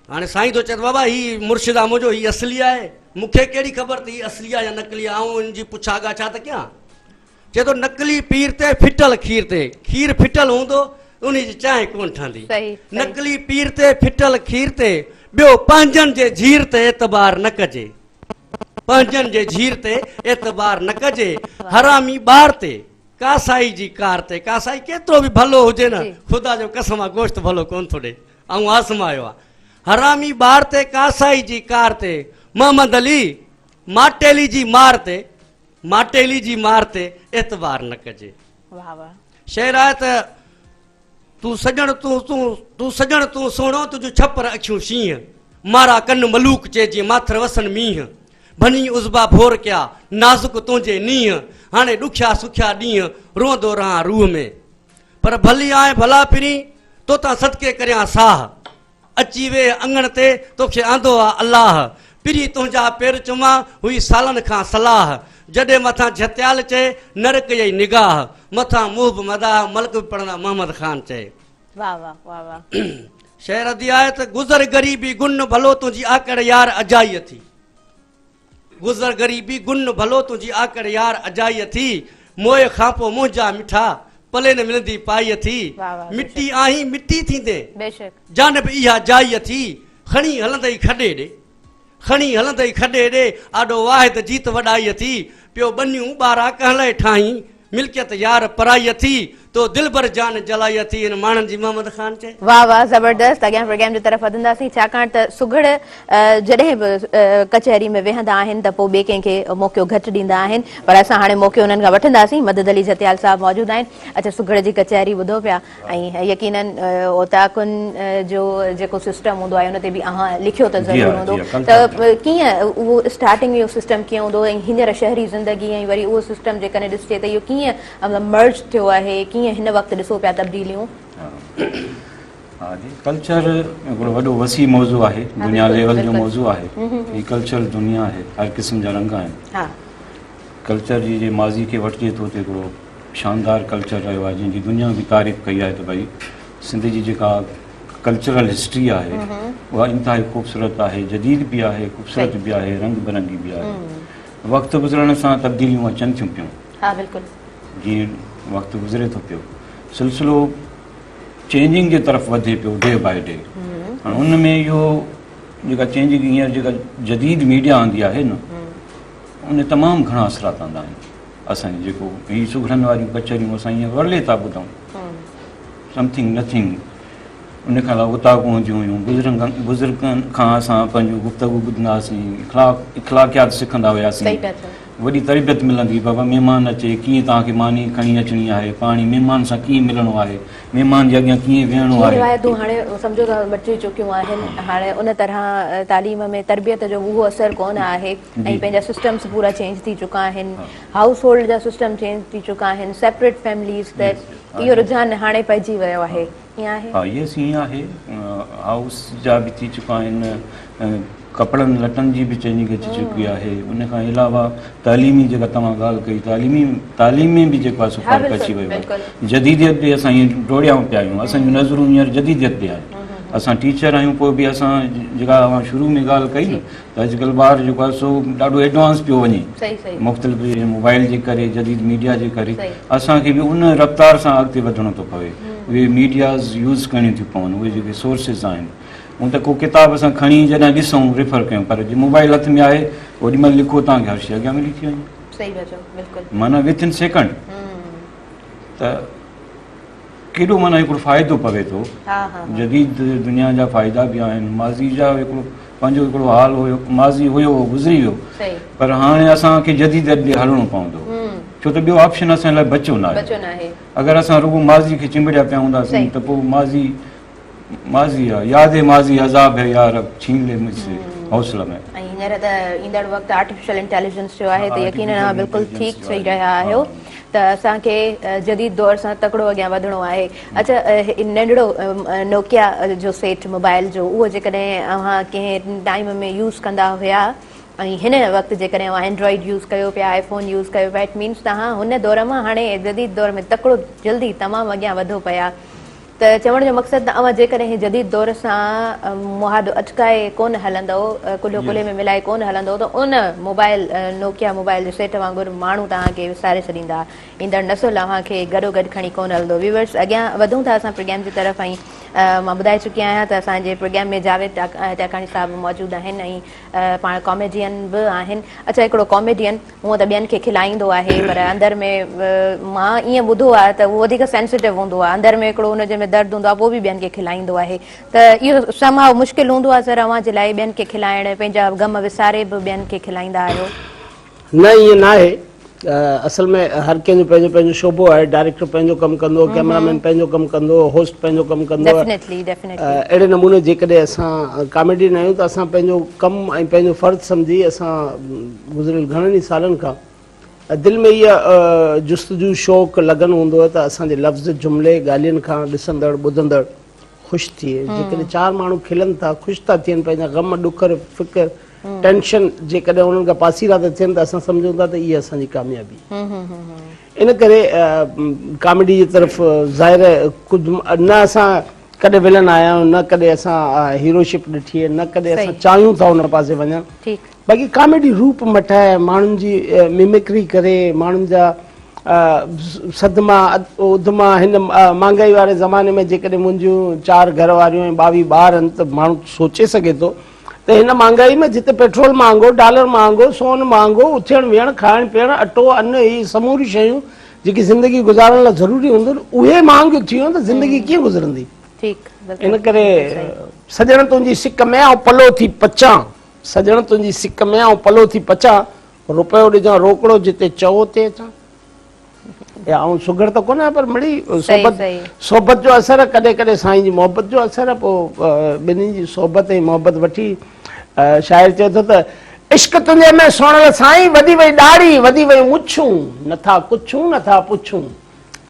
هاڻي سائين ٿو چئي ته بابا هي مرشد آ منهنجو هي اصلي آهي مون کي ڪهڙي خبر ته هي اصلي آهي يا نقلي آهي آئون ان جي پڇا ڳاڇا ته ڪيان چئي ٿو نقلي پير تي ڦٽل کير تي کير ڦٽل هوندو ان جي چانهه ڪونه ٺهندي نقلي پير تي ڦٽل کير تي ٻيو پنهنجن جي جھير تي اعتبار نه ڪجي پنهنجن جي جھير تي اعتبار نه ڪجي حرامي ٻار تي ڪاسائي جي ڪار تي ڪاسائي ڪيترو به ڀلو هجي نه خدا جو قسم آ گوشت ڀلو ڪونه ٿو ڏي آئون آزمايو آ حرامي ٻار تي ڪاسائي جي ڪار تي محمد علي ماٽيلي جي مار تي ماٽيلي جي مار تي اعتبار نه ڪجي. واه واه. شعر آهي ته تون سڄڻ تون تون تون سڄڻ تون سهڻو تنهنجون ڇپر اکيون شينهن مارا ڪن ملوڪ چئي جيئن ماٿر وسن مينهن ڀڃي عضبا ڀور ڪيا نازڪ تنهنجي نينهن هاڻي ڏکيا سکيا ڏينهن روئندو رهان روح ۾ پر ڀلي آئين ڀلا پرين، توتان صدقي ڪريان ساهه. اچي ويهه اڱڻ تي، توکي آندو آ الله. پرين تنهنجا پير چمان، هئي سالن کان صلاح. جڏهن مٿان جهتيال چئي، نر ڪيئي نگاهه. مٿان محب مداح، ملڪ به پڙهندا محمد خان چئي. واه واه واه واه. شعر ادي آهي ته گذر غريبي گن ڀلو تنهنجي آڪڙ يار اجائي اٿي. گذر غريبي گن ڀلو تنهنجي آڪڙ يار اجائي اٿي موئي کانپو منهنجا مٺا پلي نه ملندي پائي اٿي مٽي آهين مٽي ٿيندين جانب اها جائي اٿي کڻي هلندئي کڏي ڏي کڻي هلندئي کڏي ڏي آڏو واحد جيت وڏائي اٿي پيو ٻنيون ٻارا ڪنهن لئه ٺاهين ملڪيت يار پرائي اٿي. تو دلبر جان جلائي اٿي هن ماڻهن جي محمد خان چئي. واه واه زبردست اڳيان پروگرام جي طرف وڌنداسين ڇاڪاڻ ته سگهڙ جڏهن به ڪچهري ۾ ويهندا آهن ته پوء ٻئي ڪنهن کي موقعو گهٽ ڏيندا آهن پر اسان هاڻي موقعو انهن کان وٺنداسين مدد علي جهتيال صاحب موجود آهن اڇا سگهڙ جي ڪچهري ٻڌو پيا ۽ يقينن اوطاقن جو جيڪو سسٽم هوندو آهي ان تي به اوهان لکيو ته ضرور هوندو ته ڪيئن اهو اسٽارٽنگ اهو سسٽم ڪيئن هوندو ۽ هينئر شهري زندگي ۽ وري اهو سسٽم جيڪڏهن ڏسجي ته اهو ڪيئن مطلب مرج ٿيو آهي ڪيئن هن وقت ڏسو پيا تبديليون. ها جي ڪلچر هڪڙو وڏو وسيع موضوع آهي دنيا ليول جو موضوع آهي هي ڪلچر دنيا آهي هر قسم جا رنگ آهن ڪلچر جي جي ماضي کي وٺجي ٿو ته هڪڙو شاندار ڪلچر رهيو آهي جنهن جي دنيا به تعريف ڪئي آهي ته ڀئي سنڌ جي جيڪا ڪلچرل هسٽري آهي اها انتهائي خوبصورت آهي جديد به آهي خوبصورت به آهي رنگ برنگي به آهي وقت گذرڻ سان تبديليون اچن ٿيون پيون ها بلڪل جيئن وقت گذري ٿو پيو سلسلو چينجنگ جي طرف وڌي پيو ڊي باء ڊي هاڻي ان ۾ اهو جيڪا چينجنگ هينئر جيڪا جديد ميڊيا آندي آهي نه ان تمام گهڻا اثرات آندا آهن اسان جي جيڪو هي سگهڙن واريون ڪچهريون اسان ائين ورلي ٿا ٻڌون سمٿنگ نٿنگ ان کان علاوه اوطاقون هونديون هيون بزرگن بزرگن کان اسان پنهنجون گفتگو ٻڌندا هئاسين اخلاق اخلاقيات سکندا هياسين وڏي تربيت ملندي هئي بابا مهمان اچي ڪيئن توهان کي ماني کڻي اچڻي آهي پاڻي مهمان سان ڪيئن ملڻو آهي مهمان جي اڳيان ڪيئن ويهڻو اهي آهي. روايتون هاڻي سمجهو ته مٽجي چڪيون آهن هاڻي ان طرح تعليم ۾ تربيت جو اهو اثر ڪونه آهي ۽ پنهنجا سسٽمس پورا چينج ٿي چڪا آهن هائوس هولڊ جا سسٽم چينج ٿي چڪا آهن سيپريٽ فيمليز ته اهو رجحان هاڻي پئجي ويو آهي ائين آهي؟ ها يس ائين آهي هائوس جا به ٿي چڪا آهن ڪپڙن لٽن جي به چينجنگ اچي چڪي آهي ان کان علاوه تعليمي جيڪا توهان ڳالهه ڪئي تعليمي تعليم ۾ به جيڪو آهي سو فرق اچي ويو آهي جديديت به اسان ائين ڊوڙيا پيا آهيون اسان جون نظرون هينئر جديديت تي آهن اسان ٽيچر آهيون پوء به اسان جيڪا اوهان شروع ۾ ڳالهه ڪئي نه ته اڄڪلهه ٻار جيڪو آهي سو ڏاڍو ايڊوانس پيو وڃي مختلف موبائل جي ڪري جديد ميڊيا جي ڪري اسان کي به ان رفتار سان اڳتي وڌڻو ٿو پوي اهي ميڊياز يوز ڪرڻيون ٿيون پون اهي جيڪي سورسز آهن هون ته ڪو ڪتاب اسان کڻي جڏهن ڏسون ريفر ڪيون پر جي موبائل هٿ ۾ آهي اوڏي مهل لکو توهان کي هر شي اڳيان ملي ٿي وڃي صحيح پيا چئو بلڪل معنيٰ وٿ ان سيڪنڊ ته ڪيڏو معنيٰ هڪڙو فائدو پوي ٿو جديد دنيا جا فائدا به آهن ماضي جا هڪڙو پنهنجو هڪڙو حال هيو ماضي هيو اهو گذري ويو پر هاڻي اسان کي جديديت ڏي هلڻو پوندو ڇو ته ٻيو آپشن اسان لاء بچيو ناهي اگر اسان رڳو ماضي کي چنبڙيا پيا هونداسين ته پوء ماضي ماضي آ ياد ماضي عذاب هي يا رب ڇين لي مجھ سي حوصله ۾. ۽ هينئر ته ايندڙ وقت آرٽيفيشل انٽيليجنس جو آهي ته يقينن اوهان بلڪل ٺيڪ چئي رهيا آهيو ته اسان کي جديد دور سان تڪڙو اڳيان وڌڻو آهي. اڇا ننڍڙو نوڪيا جو سيٽ موبائل جو اهو جيڪڏهن اوهان ڪنهن ٽائيم ۾ يوز ڪندا هيا ۽ هن وقت جيڪڏهن اوهان اينڊرائيڊ يوز ڪيو پيا آئي فون يوز ڪيو پيا it means توهان هن دور مان هاڻي جديد دور ۾ تڪڙو جلدي تمام اڳيان وڌو پيا ته چوڻ جو مقصد ته اوهان جيڪڏهن جديد دور سان مهاڏو اٽڪائي ڪونه هلندؤ، ڪلهو ڪلهي ۾ ملائي ڪونه هلندؤ ته ان موبائل نوڪيا موبائل جي سيٽ وانگر ماڻهو توهان کي وساري ڇڏيندا. ايندڙ نسل اوهان کي گڏوگڏ کڻي ڪونه هلندو. ويورس اڳيان وڌون ٿا اسان پروگرام جي طرف ۽ مان ٻڌائي چڪي آهيان ته اسان جي پروگرام ۾ جاويد ٽاڪاڻي صاحب موجود آهن ۽ پاڻ ڪاميڊين به آهن. اڇا هڪڙو ڪاميڊين هونء ته ٻين کي کلائيندو آهي پر اندر ۾ مان ائين ٻڌو آهي ته هو وڌيڪ سينسيٽو هوندو آهي اندر ۾ هڪڙو هن جي ۾ درد هوندو آهي پوء به ٻين کي کلائيندو آهي ته اهو سم هاء مشڪل هوندو آهي سر اوهان جي لاء ٻين کي کلائڻ پنهنجا غم وساري به ٻين کي کلائيندا آهيو. نه ائين ناهي اصل ۾ هر ڪنهن جو پنهنجو پنهنجو شعبو آهي ڊائريڪٽر پنهنجو ڪم ڪندو ڪئميرا مين پنهنجو ڪم ڪندو هوسٽ پنهنجو ڪم ڪندو اهڙي نموني جيڪڏهن اسان ڪاميڊين آهيون ته اسان پنهنجو ڪم ۽ پنهنجو فرض سمجهي اسان گذريل گهڻن ئي سالن کان دل ۾ اها جستجو شوق لگن هوندو آهي ته اسان جي لفظ جملي ڳالهين کان ڏسندڙ ٻڌندڙ خوش ٿئي جيڪڏهن چار ماڻهو کلن ٿا خوش ٿا ٿين پنهنجا غم ڏک فڪر ٽينشن جيڪڏهن انهن کان پاسيرا ٿا ٿين ته اسان سمجهون ٿا ته اها اسان جي ڪاميابي ان ڪري ڪاميڊي جي طرف ظاهر ڪجهه نه اسان ڪڏهن ولن آيا آهيون نه ڪڏهن اسان هيرو شپ ڏٺي آهي نه ڪڏهن اسان چاهيون ٿا ان پاسي وڃڻ باقي ڪاميڊي روپ مٽائي ماڻهن جي ممڪري ڪري ماڻهن جا صدما اڌما هن مهانگائي واري زماني ۾ جيڪڏهن منهنجون چار گهر واريون ۽ 22 ٻار آهن ته ماڻهو سوچي سگهي ٿو ته هن مهانگائي ۾ جتي پيٽرول مهانگو، ڊالر مهانگو، سون مهانگو، اٿيڻ ويهڻ، کائڻ پيئڻ، اٽو، ان هي سموريون شيون جيڪي زندگي گذارڻ لاء ضروري هونديون آهن اهي مهانگيون ٿي ويون ته زندگي ڪيئن گذرندي. ٺيڪ ان ڪري سڄڻ تنهنجي سڪ ۾ آئون پلو ٿي پچان سڄڻ تنهنجي سڪ ۾ آئون پلو ٿي پچان روپيو ڏجان روڪڙو جتي چئو اتي اچان. يا آئون سگهڙ ته ڪونه آهيان پر مڙئي صحبت صحبت جو اثر ڪڏهن ڪڏهن سائين جي محبت جو اثر پوء ٻنهي جي صحبت ۽ محبت وٺي شاعر چئي ٿو ته عشق تنهنجي ۾ سهڻل سائين وڌي وئي ڏاڙهي وڌي ويون مڇون نٿا ڪڇون نٿا پڇون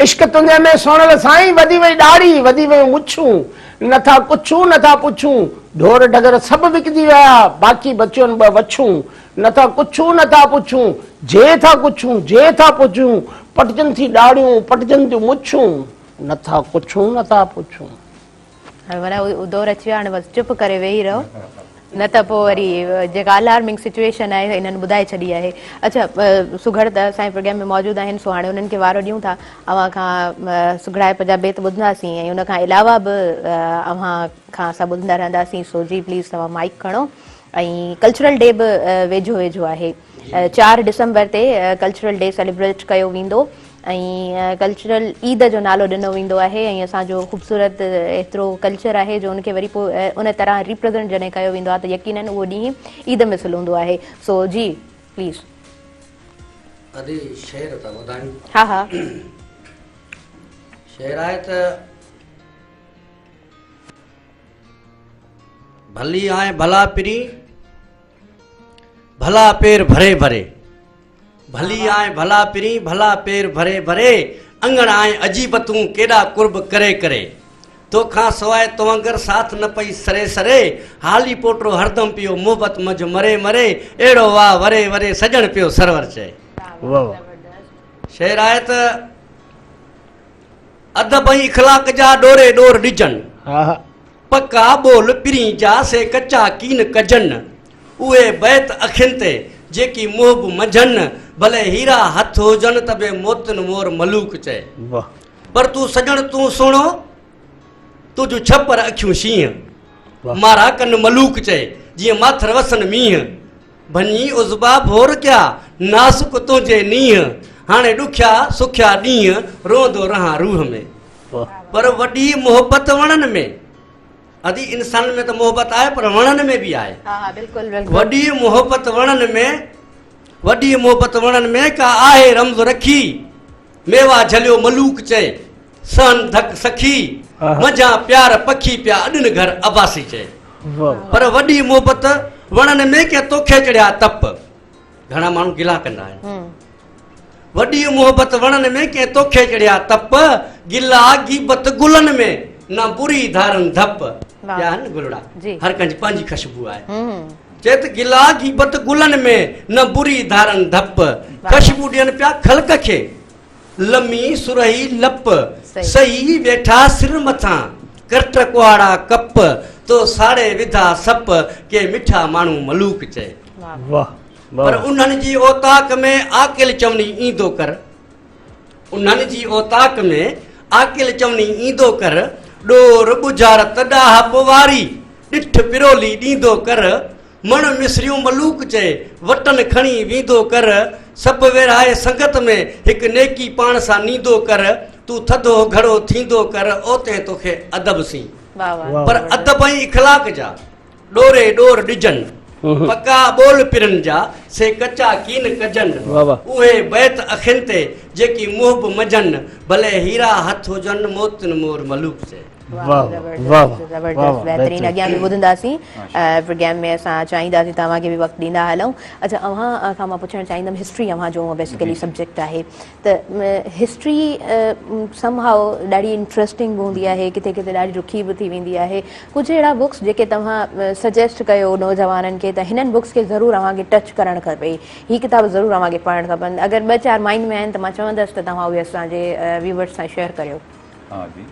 عشق تنهنجي ۾ سهڻل سائين وڌي وئي ڏاڙهي وڌي ويون مڇون نٿا ڪڇون نٿا پڇون ڍور ڍڳر سڀ وڪجي ويا باقي بچيون ٻه وڇون نه ٿا ڪڇون نه ٿا پڇون، جي ٿا ڪڇون جي ٿا پڇون، پٽجن ٿي ڏاڙهيون پٽجن ٿيون مڇون، نه ٿا ڪڇون نه ٿا پڇون. هاڻي معنيٰ اهو دور اچي ويو آهي هاڻي بس چپ ڪري ويهي رهو نه ته پوء وري جيڪا الارمنگ سچويشن آهي انهن ٻڌائي ڇڏي آهي. اڇا سگهڙ ته اسان جي پروگرام ۾ موجود آهن سو هاڻي انهن کي وارو ڏيون ٿا اوهان کان سگهڙائپ جا بيت ٻڌنداسين ۽ ان کان علاوه به اوهان کان اسان ٻڌندا رهنداسين سو جي پليز توهان مائيڪ کڻو. ۽ ڪلچرل ڊي به ويجهو ويجهو آهي 4 ڊسمبر تي ڪلچرل ڊي سيليبريٽ ڪيو ويندو ۽ ڪلچرل عيد جو نالو ڏنو ويندو آهي ۽ اسان جو خوبصورت ايترو ڪلچر آهي جو ان کي وري پوء ان طرح ريپريزنٽ جڏهن ڪيو ويندو آهي ته يقينن اهو ڏينهن عيد مثل هوندو آهي سو جي پليز. ادي شعر ٿا ٻڌايون. ها ها. شعر آهي ته. ڀلي آئين ڀلا پرين، ڀلا پير ڀري ڀري. ڀلي آئين ڀلا پرين، ڀلا پير ڀري ڀري. اڱڻ آئين عجيب تون، ڪيڏا قرب ڪري ڪري. توکان سواء تونگر، ساٿ نه پئي سري سري. حالي پوٽو هردم پيو، محبت منجهه مري مري. اهڙو واء وري وري، سڄڻ پيو سرور چئي. شعر آهي ته. ادب ۽ اخلاق جا ڏوري ڏور ڏجن. پڪا ٻول پرين جا سي ڪچا ڪين ڪجن. اهي بيت اکين تي جيڪي محب منجهن. ڀلي هيرا هٿ هجن ته به موتين مور ملوڪ چئي. پر تون سڄڻ تون سهڻو تنهنجون ڇپر اکيون شينهن. مارا ڪن ملوڪ چئي جيئن ماٿر وسن مينهن. ڀڃي عضبا ڀور ڪيا، نازڪ تنهنجي نينهن، هاڻي ڏکيا سکيا ڏينهن، روئندو رهان روح ۾. پر وڏي محبت وڻن ۾، ادي انسانن ۾ ته محبت آهي پر وڻن ۾ به آهي. وڏي محبت وڻن ۾، وڏي محبت وڻن ۾ ڪا آهي رمز رکي، ميوا جهليو ملوڪ چئي، سهن ڌڪ سکي، منجهان پيار پکي پيا اڏن گهر عباسي چئي. پر وڏي محبت وڻن ۾ ڪي توکي چڙهيا تپ. گهڻا ماڻهو گلا ڪندا آهن. وڏي محبت وڻن ۾ ڪي توکي چڙهيا تپ، گلا غيبت گلن ۾ نه بري ڌارن ڌپ. پيا آهن نه گلڙا، هر ڪنهن جي پنهنجي خشبو آهي. چئي ته گلا غيبت گلن ۾ نه بري ڌارن ڌپ، خشبو ڏين پيا خلق کي. لمي سرهي لپ، سهي ويٺا سر مٿان، ڪرٽ ڪهاڙا ڪپ، تو ساڙي وڌا سپ، ڪي مٺا ماڻهو ملوڪ چئي. پر انهن جي اوطاق ۾ عاقل چوني ايندو ڪر، انهن جي اوطاق ۾ عاقل چوني ايندو ڪر، ڏور ٻجهارت ڏاهپ واري، ڏٺ پرولي ڏيندو ڪر، مڻ مصريون ملوڪ چئي، وٽن کڻي ويندو ڪر، سڀ ورهائي سنگت ۾، هڪ نيڪي پاڻ سان نيندو ڪر، تون ٿڌو گهڙو ٿيندو ڪر، اوتين توکي ادب سين. پر ادب ۽ اخلاق جا، ڏوري ڏور ڏجن، پڪا ٻول پرن جا، سي ڪچا ڪين ڪجن، اهي بيت اکين تي، جيڪي محب منجهن، ڀلي هيرا هٿ هجن، موتين مور ملوڪ چئي. واھ زبردست بهترين اڳيان به ٻڌنداسين پروگرام ۾ اسان چاهينداسين ته اوهان کي به وقت ڏيندا هلون اڇا اوهان کان مان پڇڻ چاهيندم هسٽري اوهان جو بيسيڪلي سبجيڪٽ آهي ته هسٽري سم هاء ڏاڍي انٽرسٽنگ به هوندي آهي ڪٿي ڪٿي ڏاڍي رکي به ٿي ويندي آهي ڪجهه اهڙا بڪس جيڪي توهان سجيسٽ ڪيو نوجوانن کي ته هنن بڪس کي ضرور اوهان کي ٽچ ڪرڻ کپي هي ڪتاب ضرور اوهان کي پڙهڻ کپن اگر ٻه چار مائنڊ ۾ آهن ته مان چوندس ته توهان اهي اسان جي ويورس سان شيئر ڪريو. ها جي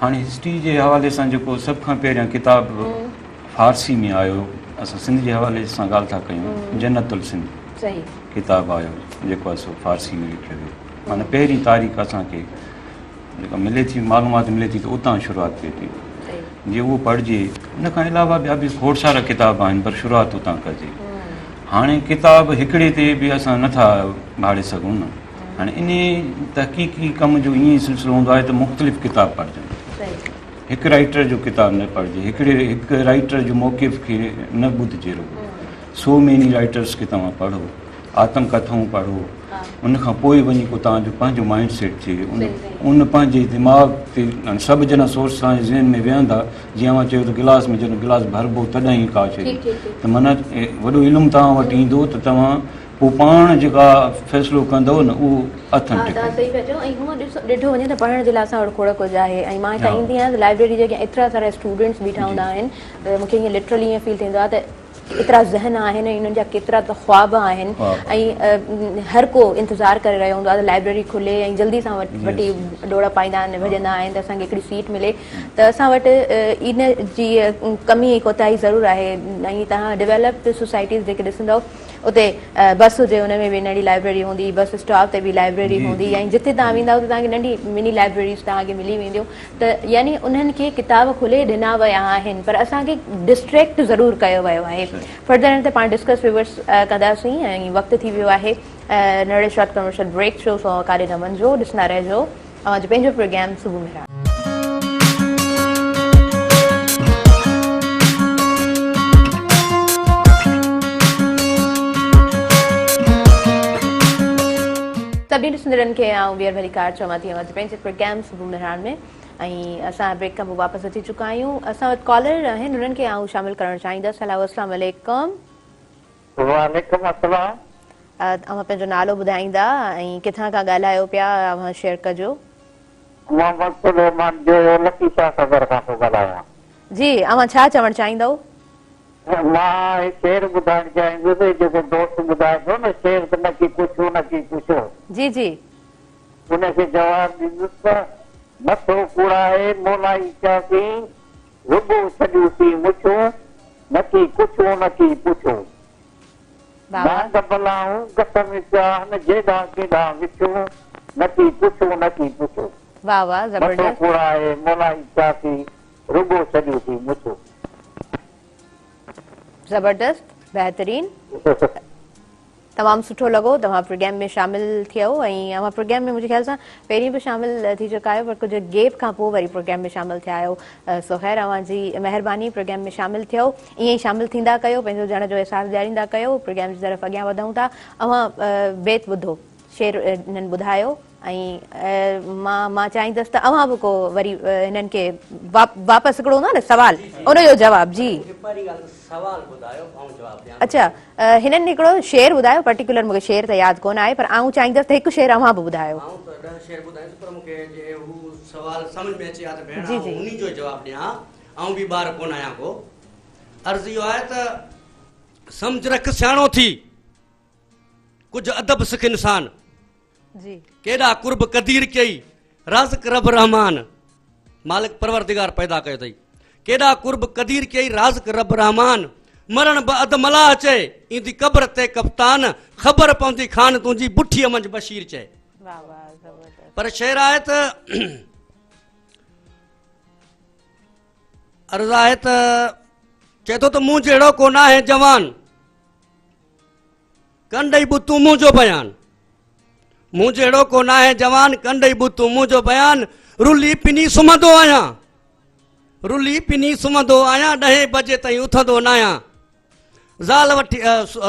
هاڻي هسٽري جي حوالي سان جيڪو سڀ کان پهريان ڪتاب فارسي ۾ آيو اسان سنڌ جي حوالي سان ڳالهه ٿا ڪيون جنت السنڌ صحيح ڪتاب آيو جيڪو آهي سو فارسي ۾ لکيو ويو معنی پهرين تاريخ اسان کي جيڪا ملي ٿي معلومات ملي ٿي ته اتان شروعات ٿئي ٿي جي اهو پڙهجي ان کان علاوه ٻيا به کوڙ سارا ڪتاب آهن پر شروعات اتان ڪجي هاڻي ڪتاب هڪڙي تي به اسان نٿا ڀاڙي سگهون نه. هاڻي انهي تحقيقي ڪم جو ائين ئي سلسلو هوندو آهي ته مختلف ڪتاب پڙهجن. هڪ رائيٽر جو ڪتاب نه پڙهجي، هڪڙي هڪ رائيٽر جو موقف کي نه ٻڌجي رڳو. سو ميني رائيٽرس کي توهان پڙهو، آتم ڪٿائون پڙهو، ان کان پوء وڃي ڪو توهان جو پنهنجو مائنڊ سيٽ ٿئي، ان ان پنهنجي دماغ تي هاڻي سڀ جڏهن سورس توهان جي ذهن ۾ ويهندا، جيئن اوهان چيو ته گلاس ۾ جڏهن گلاس ڀربو تڏهن ئي ڪا شيء ته معنيٰ وڏو علم توهان وٽ ايندو ته توهان پوء پاڻ جيڪا فيصلو ڪندؤ نه اهو اٿينٽڪ ها توهان صحيح پيا چئو ۽ هونء ڏسو ڏٺو وڃي ته پڙهڻ جي لاء اسان وٽ کوڙ ڪجهه آهي ۽ مان هتان ايندي آهيان ته لائبريري جي اڳيان ايترا سارا اسٽوڊنٽس بيٺا هوندا آهن ته مون کي ائين لٽرلي ائين فيل ٿيندو آهي ته ايترا ذهن آهن ۽ انهن جا ڪيترا ته خواب آهن ۽ هر ڪو انتظار ڪري رهيو هوندو آهي ته لائبريري کلي ۽ جلدي سان وٺي ڊوڙ پائيندا آهن ڀڄندا آهن ته اسان کي هڪڙي سيٽ ملي ته اسان وٽ ان جي ڪمي ۽ ڪوتاهي ضرور آهي ۽ توهان ڊيولپڊ سوسائٽيز جيڪي ڏسندؤ اتي بس هجي ان ۾ به ننڍي لائبريري هوندي بس اسٽاپ تي به لائبريري هوندي ۽ جتي توهان ويندا اتي توهان کي ننڍي مني لائبريريز توهان کي ملي وينديون ته يعني انهن کي ڪتاب کولي ڏنا ويا آهن پر اسان کي ڊسٽريڪٽ ضرور ڪيو ويو آهي فردر ان تي پاڻ ڊسڪس ويورس ڪنداسين ۽ وقت ٿي ويو آهي ننڍڙي شارٽ ڪمرشل بريڪ شو سو ڪاڏي نه وڃجو ڏسندا رهجو اوهان جو پنهنجو پروگرام صبح مهراڻ. سڀني ڏسندڙن کي آئون ٻيهر ڀليڪار چوان ٿي اوهان جي پنهنجي پروگرام صبح مهراڻ ۾ ۽ اسان بريڪ کان پوء واپس اچي چڪا آهيون اسان وٽ ڪالر آهن انهن کي آئون شامل ڪرڻ چاهيندس هلو اسلام عليڪم. وعليڪم السلام. اوهان پنهنجو نالو ٻڌائيندا ۽ ڪٿان کان ڳالهايو پيا اوهان شيئر ڪجو. محمد سليمان جويو لڪي شاهه صدر کان ٿو ڳالهايان. جي اوهان ڇا چوڻ چاهيندؤ؟ مان هي شعر ٻڌائڻ چاهيندس هي جيڪو دوست ٻڌائي پيو نه شعر ته نه ڪي پڇو نه ڪي پڇو. جي جي. ان کي جواب ڏيندس ته مٿو ڪوڙائي مولائي چاسين رڳو ڇڏيوسين مڇون نه ڪي ڪڇون نه ڪي پڇون. نانگ بلائون گس ۾ پيا هن جيڏانهن ڪيڏانهن وڇون نه ڪي ڪڇون نه ڪي پڇون. واھ واھ مٿو زبردست. ڪوڙائي مولائي چاسين رڳو ڇڏيوسين مڇون. زبردست بهترين. تمام سٺو لڳو توهان پروگرام ۾ شامل ٿيو ۽ اوهان پروگرام ۾ منهنجي خيال سان پهرين به شامل ٿي چڪا آهيو پر ڪجهه گيپ کان پوء وري پروگرام ۾ شامل ٿيا آهيو سو خير اوهان جي مهرباني پروگرام ۾ شامل ٿيو ائين ئي شامل ٿيندا ڪيو پنهنجو هجڻ جو احساس ڏياريندا ڪيو پروگرام جي طرف اڳيان وڌون ٿا اوهان بيت ٻڌو شعر هنن ٻڌايو ۽ مان مان چاهيندس ته اوهان به ڪو وري هنن کي واپس هڪڙو هوندو آهي نه سوال ان جو جواب جي سوال ٻڌايو آئون جواب ڏيان ٿو. اڇا هنن هڪڙو شعر ٻڌايو پرٽيڪولر مونکي شعر ته ياد ڪونه آهي پر آئون چاهيندس ته هڪ شعر اوهان به ٻڌايو. آئون ته ڏهه شعر ٻڌائيندس پر مونکي جي هو سوال سمجهه ۾ اچي ها ته ڀيڻ آئون انهي جو جواب ڏيان ها آئون به ٻار ڪونه آهيان ڪو عرض اهو آهي ته سمجهه رک سياڻو ٿي ڪجهه ادب سک انسان. ڪيڏا قرب قدير ڪيئي رازق رب رحمان مالڪ پروردگار پيدا ڪيو اٿئي ڪيڏا قرب قدير ڪيئي رازق رب رحمان مرڻ به اڌ ملاح چئي ايندي قبر تي ڪپتان خبر پوندي خان تنهنجي بٺيء منجهه بشير چئي پر شعر آهي ته عرض آهي ته چئي ٿو ته مون جهڙو ڪو ناهي جوان ڪنڊ ئي ٻتون منهنجو بيان. مون جهڙو ڪو ناهي جوان ڪنڊ ئي ٻتون منهنجو بيان رلي پني سمهندو آهيان رلي پني سمهندو آهيان ڏهين بجي تائين اٿندو ناهيان زال وٺي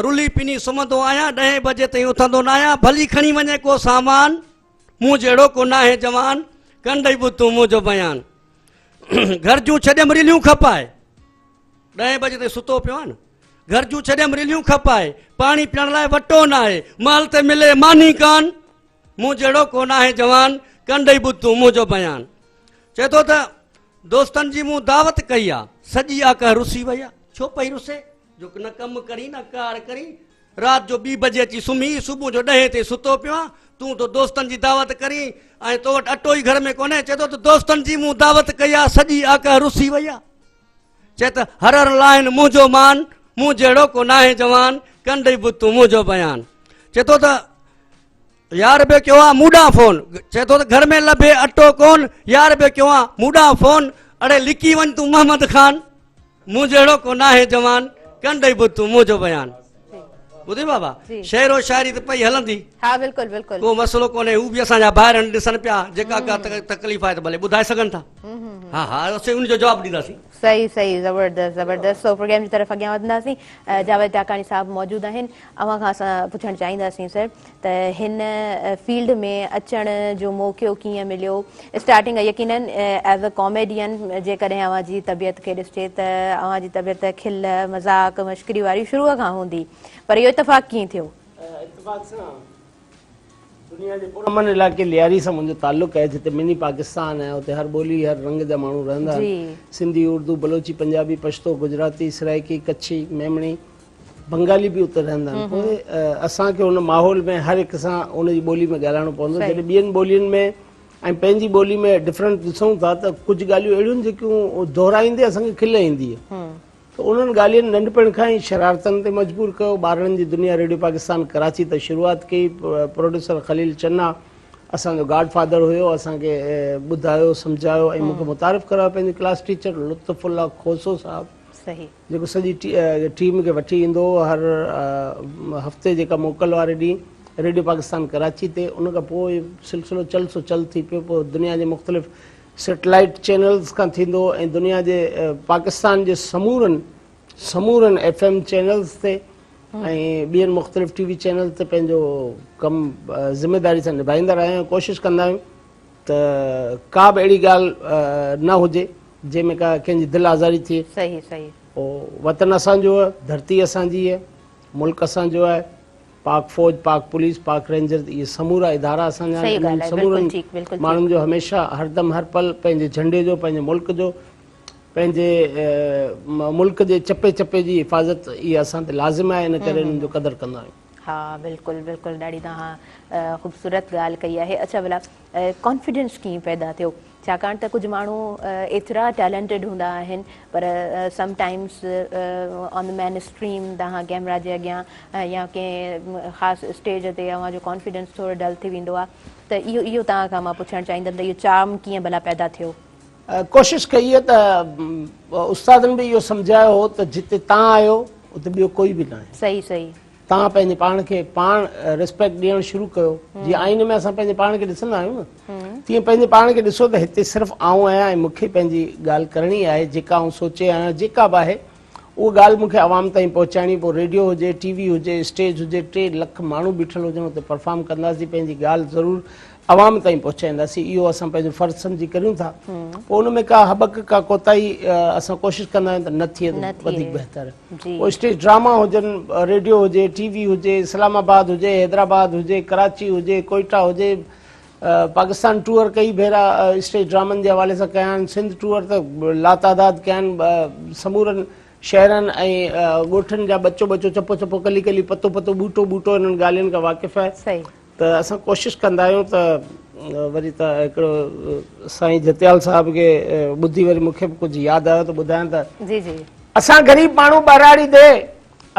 رلي پني سمهندو آهيان ڏهين بجي تائين اٿندو ناهيان ڀلي کڻي وڃي ڪو سامان مون جهڙو ڪو ناهي جوان ڪنڊ ئي ٻتون منهنجو بيان گهر جون ڇڏيم رليون کپائي ڏهين بجي تائين ستو پيو آهيان نه گهر جون ڇڏيم رليون کپائي، پاڻي پيئڻ لاء وٽو ناهي، مهل تي ملي ماني ڪان، مون جهڙو ڪو ناهي جوان، ڪنڊ ئي ٻڌ تون منهنجو بيان. چئي ٿو ته دوستن جي مون دعوت ڪئي آ، سڄي آڪهه رسي وئي آ، ڇو پئي رسي، جو نه ڪم ڪرين نه ڪار ڪرين، رات جو ٻي بجي اچي سمهي، صبح جو ڏهين تي ستو پيو آن، تون ٿو دوستن جي دعوت ڪرين ۽ تو وٽ اٽو ئي گهر ۾ ڪونهي، چئي ٿو ته دوستن جي مون دعوت ڪئي آ، سڄي آڪهه رسي وئي آ. چئي ته هر هر لاهين منهنجو مان، مون جهڙو ڪو ناهي جوان، ڪنڊ ئي ٻڌ تون منهنجو بيان. چئي ٿو ته يار به ڪيو آ مون ڏانهن فون، چئي ٿو ته گهر ۾ لڀي اٽو ڪون، يار به ڪيو آ مون ڏانهن فون، اڙي لڪي وڃ تون محمد خان، مون جهڙو ڪو ناهي جوان، ڪنڊ ئي ٻڌ تون منهنجو بيان. ٻڌي بابا شعر و شاعري ته پئي هلندي. ها بلڪل بلڪل. ڪو مسئلو ڪونهي هو به اسان جا ڀائر آهن ڏسن پيا جيڪا ڪا تڪليف آهي ته ڀلي ٻڌائي سگهن ٿا. ها ها اسين ان جو جواب ڏينداسين. صحيح صحيح زبردست زبردست سو پروگرام جي طرف اڳيان وڌنداسين جاويد ٽاڪاڻي صاحب موجود آهن اوهان کان اسان پڇڻ چاهينداسين سر ته هن فيلڊ ۾ اچڻ جو موقعو ڪيئن مليو اسٽارٽنگ يقينن ايز ا ڪاميڊين جيڪڏهن اوهان جي طبيعت کي ڏسجي ته اوهان جي طبيعت کل مذاق مشڪري واري شروع کان هوندي پر اهو اتفاق ڪيئن ٿيو؟ اتفاق سان دنيا جي پرامن علائقي لياري سان منهنجو تعلق آهي جتي مني پاڪستان آهي اتي هر ٻولي هر رنگ جا ماڻهو رهندا آهن سنڌي اردو بلوچي پنجابي پشتو گجراتي سرائيڪي ڪڇي ميمڻي بنگالي به اتي رهندا آهن پوء اسان کي ان ماحول ۾ هر هڪ سان ان جي ٻولي ۾ ڳالهائڻو پوندو جڏهن ٻين ٻولين ۾ ۽ پنهنجي ٻولي ۾ ڊفرنٽ ڏسون ٿا ته ڪجهه ڳالهيون اهڙيون جيڪيون دهرائيندي اسان کي کل ايندي ته انهن ڳالهين ننڍپڻ کان ئي شرارتن تي مجبور ڪيو. ٻارڙن جي دنيا ريڊيو پاڪستان ڪراچي تان شروعات ڪئي. پروڊيوسر خليل چنا اسان جو گاڊ فادر هيو. اسان کي ٻڌايو، سمجهايو ۽ مون کي متعارف ڪرايو پنهنجي ڪلاس ٽيچر لطف الله کوسو صاحب جيڪو سڄي ٽيم کي وٺي ايندو هو هر هفتي جيڪا موڪل واري ڏينهن ريڊيو پاڪستان ڪراچي تي. ان کان پوء سلسلو چل سو چل ٿي پيو. پوء دنيا جي مختلف سيٽلائيٽ چينلز کان ٿيندو ۽ دنيا جي پاڪستان جي سمورن سمورن ايف ايم چينلز تي ۽ ٻين مختلف ٽي وي چينلز تي پنهنجو ڪم ذميداري سان نڀائيندا رهيا آهيون ڪوشش ڪندا آهيون ته ڪا به اهڙي ڳالهه نه هجي جنهن ۾ ڪا ڪنهن جي دل آزاري ٿئي. صحيح صحيح. وطن اسان جو آهي، ڌرتي اسان جي آهي، ملڪ اسان جو آهي، پاڪ فوج، پاڪ پوليس، پاڪ رينجرز اهي سمورا ادارا اسان جا آهن انهن سمورن ماڻهن جو هميشه هردم هر پل پنهنجي جهنڊي جو پنهنجي ملڪ جو پنهنجي ملڪ جي چپي چپي جي حفاظت اها اسان تي لازم آهي ان ڪري انهن جو قدر ڪندا آهيون. ها بلڪل بلڪل ڏاڍي توهان خوبصورت ڳالهه ڪئي آهي اڇا ڀلا ڪانفيڊنس ڪيئن پيدا ٿيو ڇاڪاڻ ته ڪجهه ماڻهو ايترا ٽيلنٽيڊ هوندا آهن پر some times on the main stream توهان ڪيمرا جي اڳيان يا ڪنهن خاص اسٽيج تي اوهان جو ڪانفيڊنس ٿورو ڊل ٿي ويندو آهي ته اهو اهو توهان کان مان پڇڻ چاهيندم ته اهو چارم ڪيئن ڀلا پيدا ٿيو؟ ڪوشش ڪئي آهي ته استادن به اهو سمجهايو هو ته جتي توهان آهيو اتي ٻيو ڪوئي به ناهي. صحيح صحيح. توهان پنهنجي پاڻ کي پاڻ ريسپيڪٽ ڏيڻ شروع ڪيو جيئن آئيني ۾ اسان پنهنجي پاڻ کي ڏسندا آهيون نه تيئن پنهنجي پاڻ کي ڏسو ته هتي صرف آئون آهيان ۽ مون کي پنهنجي ڳالهه ڪرڻي آهي جيڪا آئون سوچي آيو آهيان جيڪا به آهي اها ڳالهه مون کي عوام تائين پهچائڻي پوء ريڊيو هجي ٽي وي هجي اسٽيج هجي 3 لک ماڻهو بيٺل هجن اتي پرفارم ڪنداسين پنهنجي ڳالهه ضرور عوام تائين پهچائينداسين اهو اسان پنهنجو فرض سمجهي ڪريون ٿا پوء ان ۾ ڪا هٻڪ ڪا ڪوتاهي اسان ڪوشش ڪندا آهيون ته نه ٿئي ته وڌيڪ بهتر پوء اسٽيج ڊراما هجن ريڊيو هجي ٽي وي هجي اسلام آباد هجي حيدرآباد هجي ڪراچي هجي ڪوئيٽا هجي پاڪستان ٽوئر ڪئي ڀيرا اسٽيج ڊرامن جي حوالي سان ڪيا آهن سنڌ ٽوئر ته لاتعداد ڪيا آهن سمورن شهرن ۽ ڳوٺن جا ٻچو ٻچو چپو چپو ڪلي ڪلي پتو پتو ٻوٽو ٻوٽو انهن ڳالهين کان واقف آهي ته اسان ڪوشش ڪندا آهيون ته وري ته هڪڙو سائين جتيال صاحب کي ٻڌي وري مون کي به ڪجهه ياد آيو ته ٻڌايان ته جي جي. اسان غريب ماڻهو ٻهراڙي the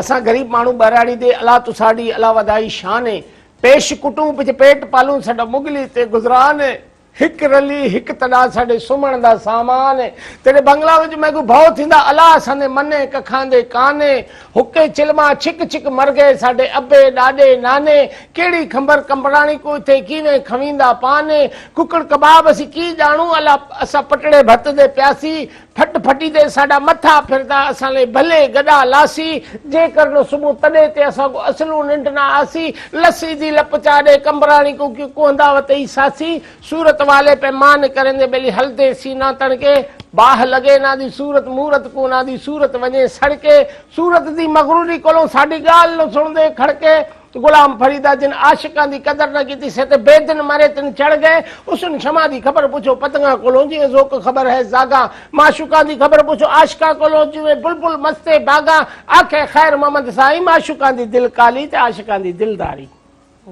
اسان غريب ماڻهو ٻهراڙي the الله تساڏي الله وڌائي شان اي پيش ڪٽون پڇ پيٽ پالون ساڏا مغلي تي گذران اي هڪ رلي هڪ تڏا ساڏي سمهڻ دا سامان اي تيڏي بنگلا وچ ميگو ڀؤ ٿيندا الا اسان the مني ڪکان the ڪاني حقي چلما ڇڪ ڇڪ مر گئي ساڍي ابي ڏاڏي ناني ڪهڙي کنڀر ڪنبڙاڻي ڪو اٿي ڪيوين کويندا پاني ڪڪڙ ڪباب اسين ڪي ڄاڻون الا اسان پٽڙي ڀت the پياسي ڦٽ ڦٽي تي ساڍا مٿا ڦردا اسان لئي ڀلي گڏا لاسي جي ڪرنو صبح تڏي تي اسان ڪو اصلون ننڊ نه آسي لسي the لپ چا ڏي ڪنبراڻي ڪو ڪيون ڪوهندا وتئي ساسي صورت والي پي مان ڪريندي ٻيلي هلدي سينا تڻڪي باهه لڳي نا the صورت مورت ڪو نا the صورت وڃي سڙڪي صورت the مغروري ڪولون ساڍي ڳالهه نه سڻندي کڙڪي غلام فريدا جن عاشقان the قدر نه ڪيتي سي ته بيدن مري تن چڙ گئي حسن شمع the خبر پڇو پتنگان ڪولون جيئن ذوق خبر هي زاغان معشوقان the خبر پڇو عاشقان ڪولون جيئن بلبل مستي باغان آکي خير محمد سائين معشوقان the دل ڪالي ته عاشقان the دلداري.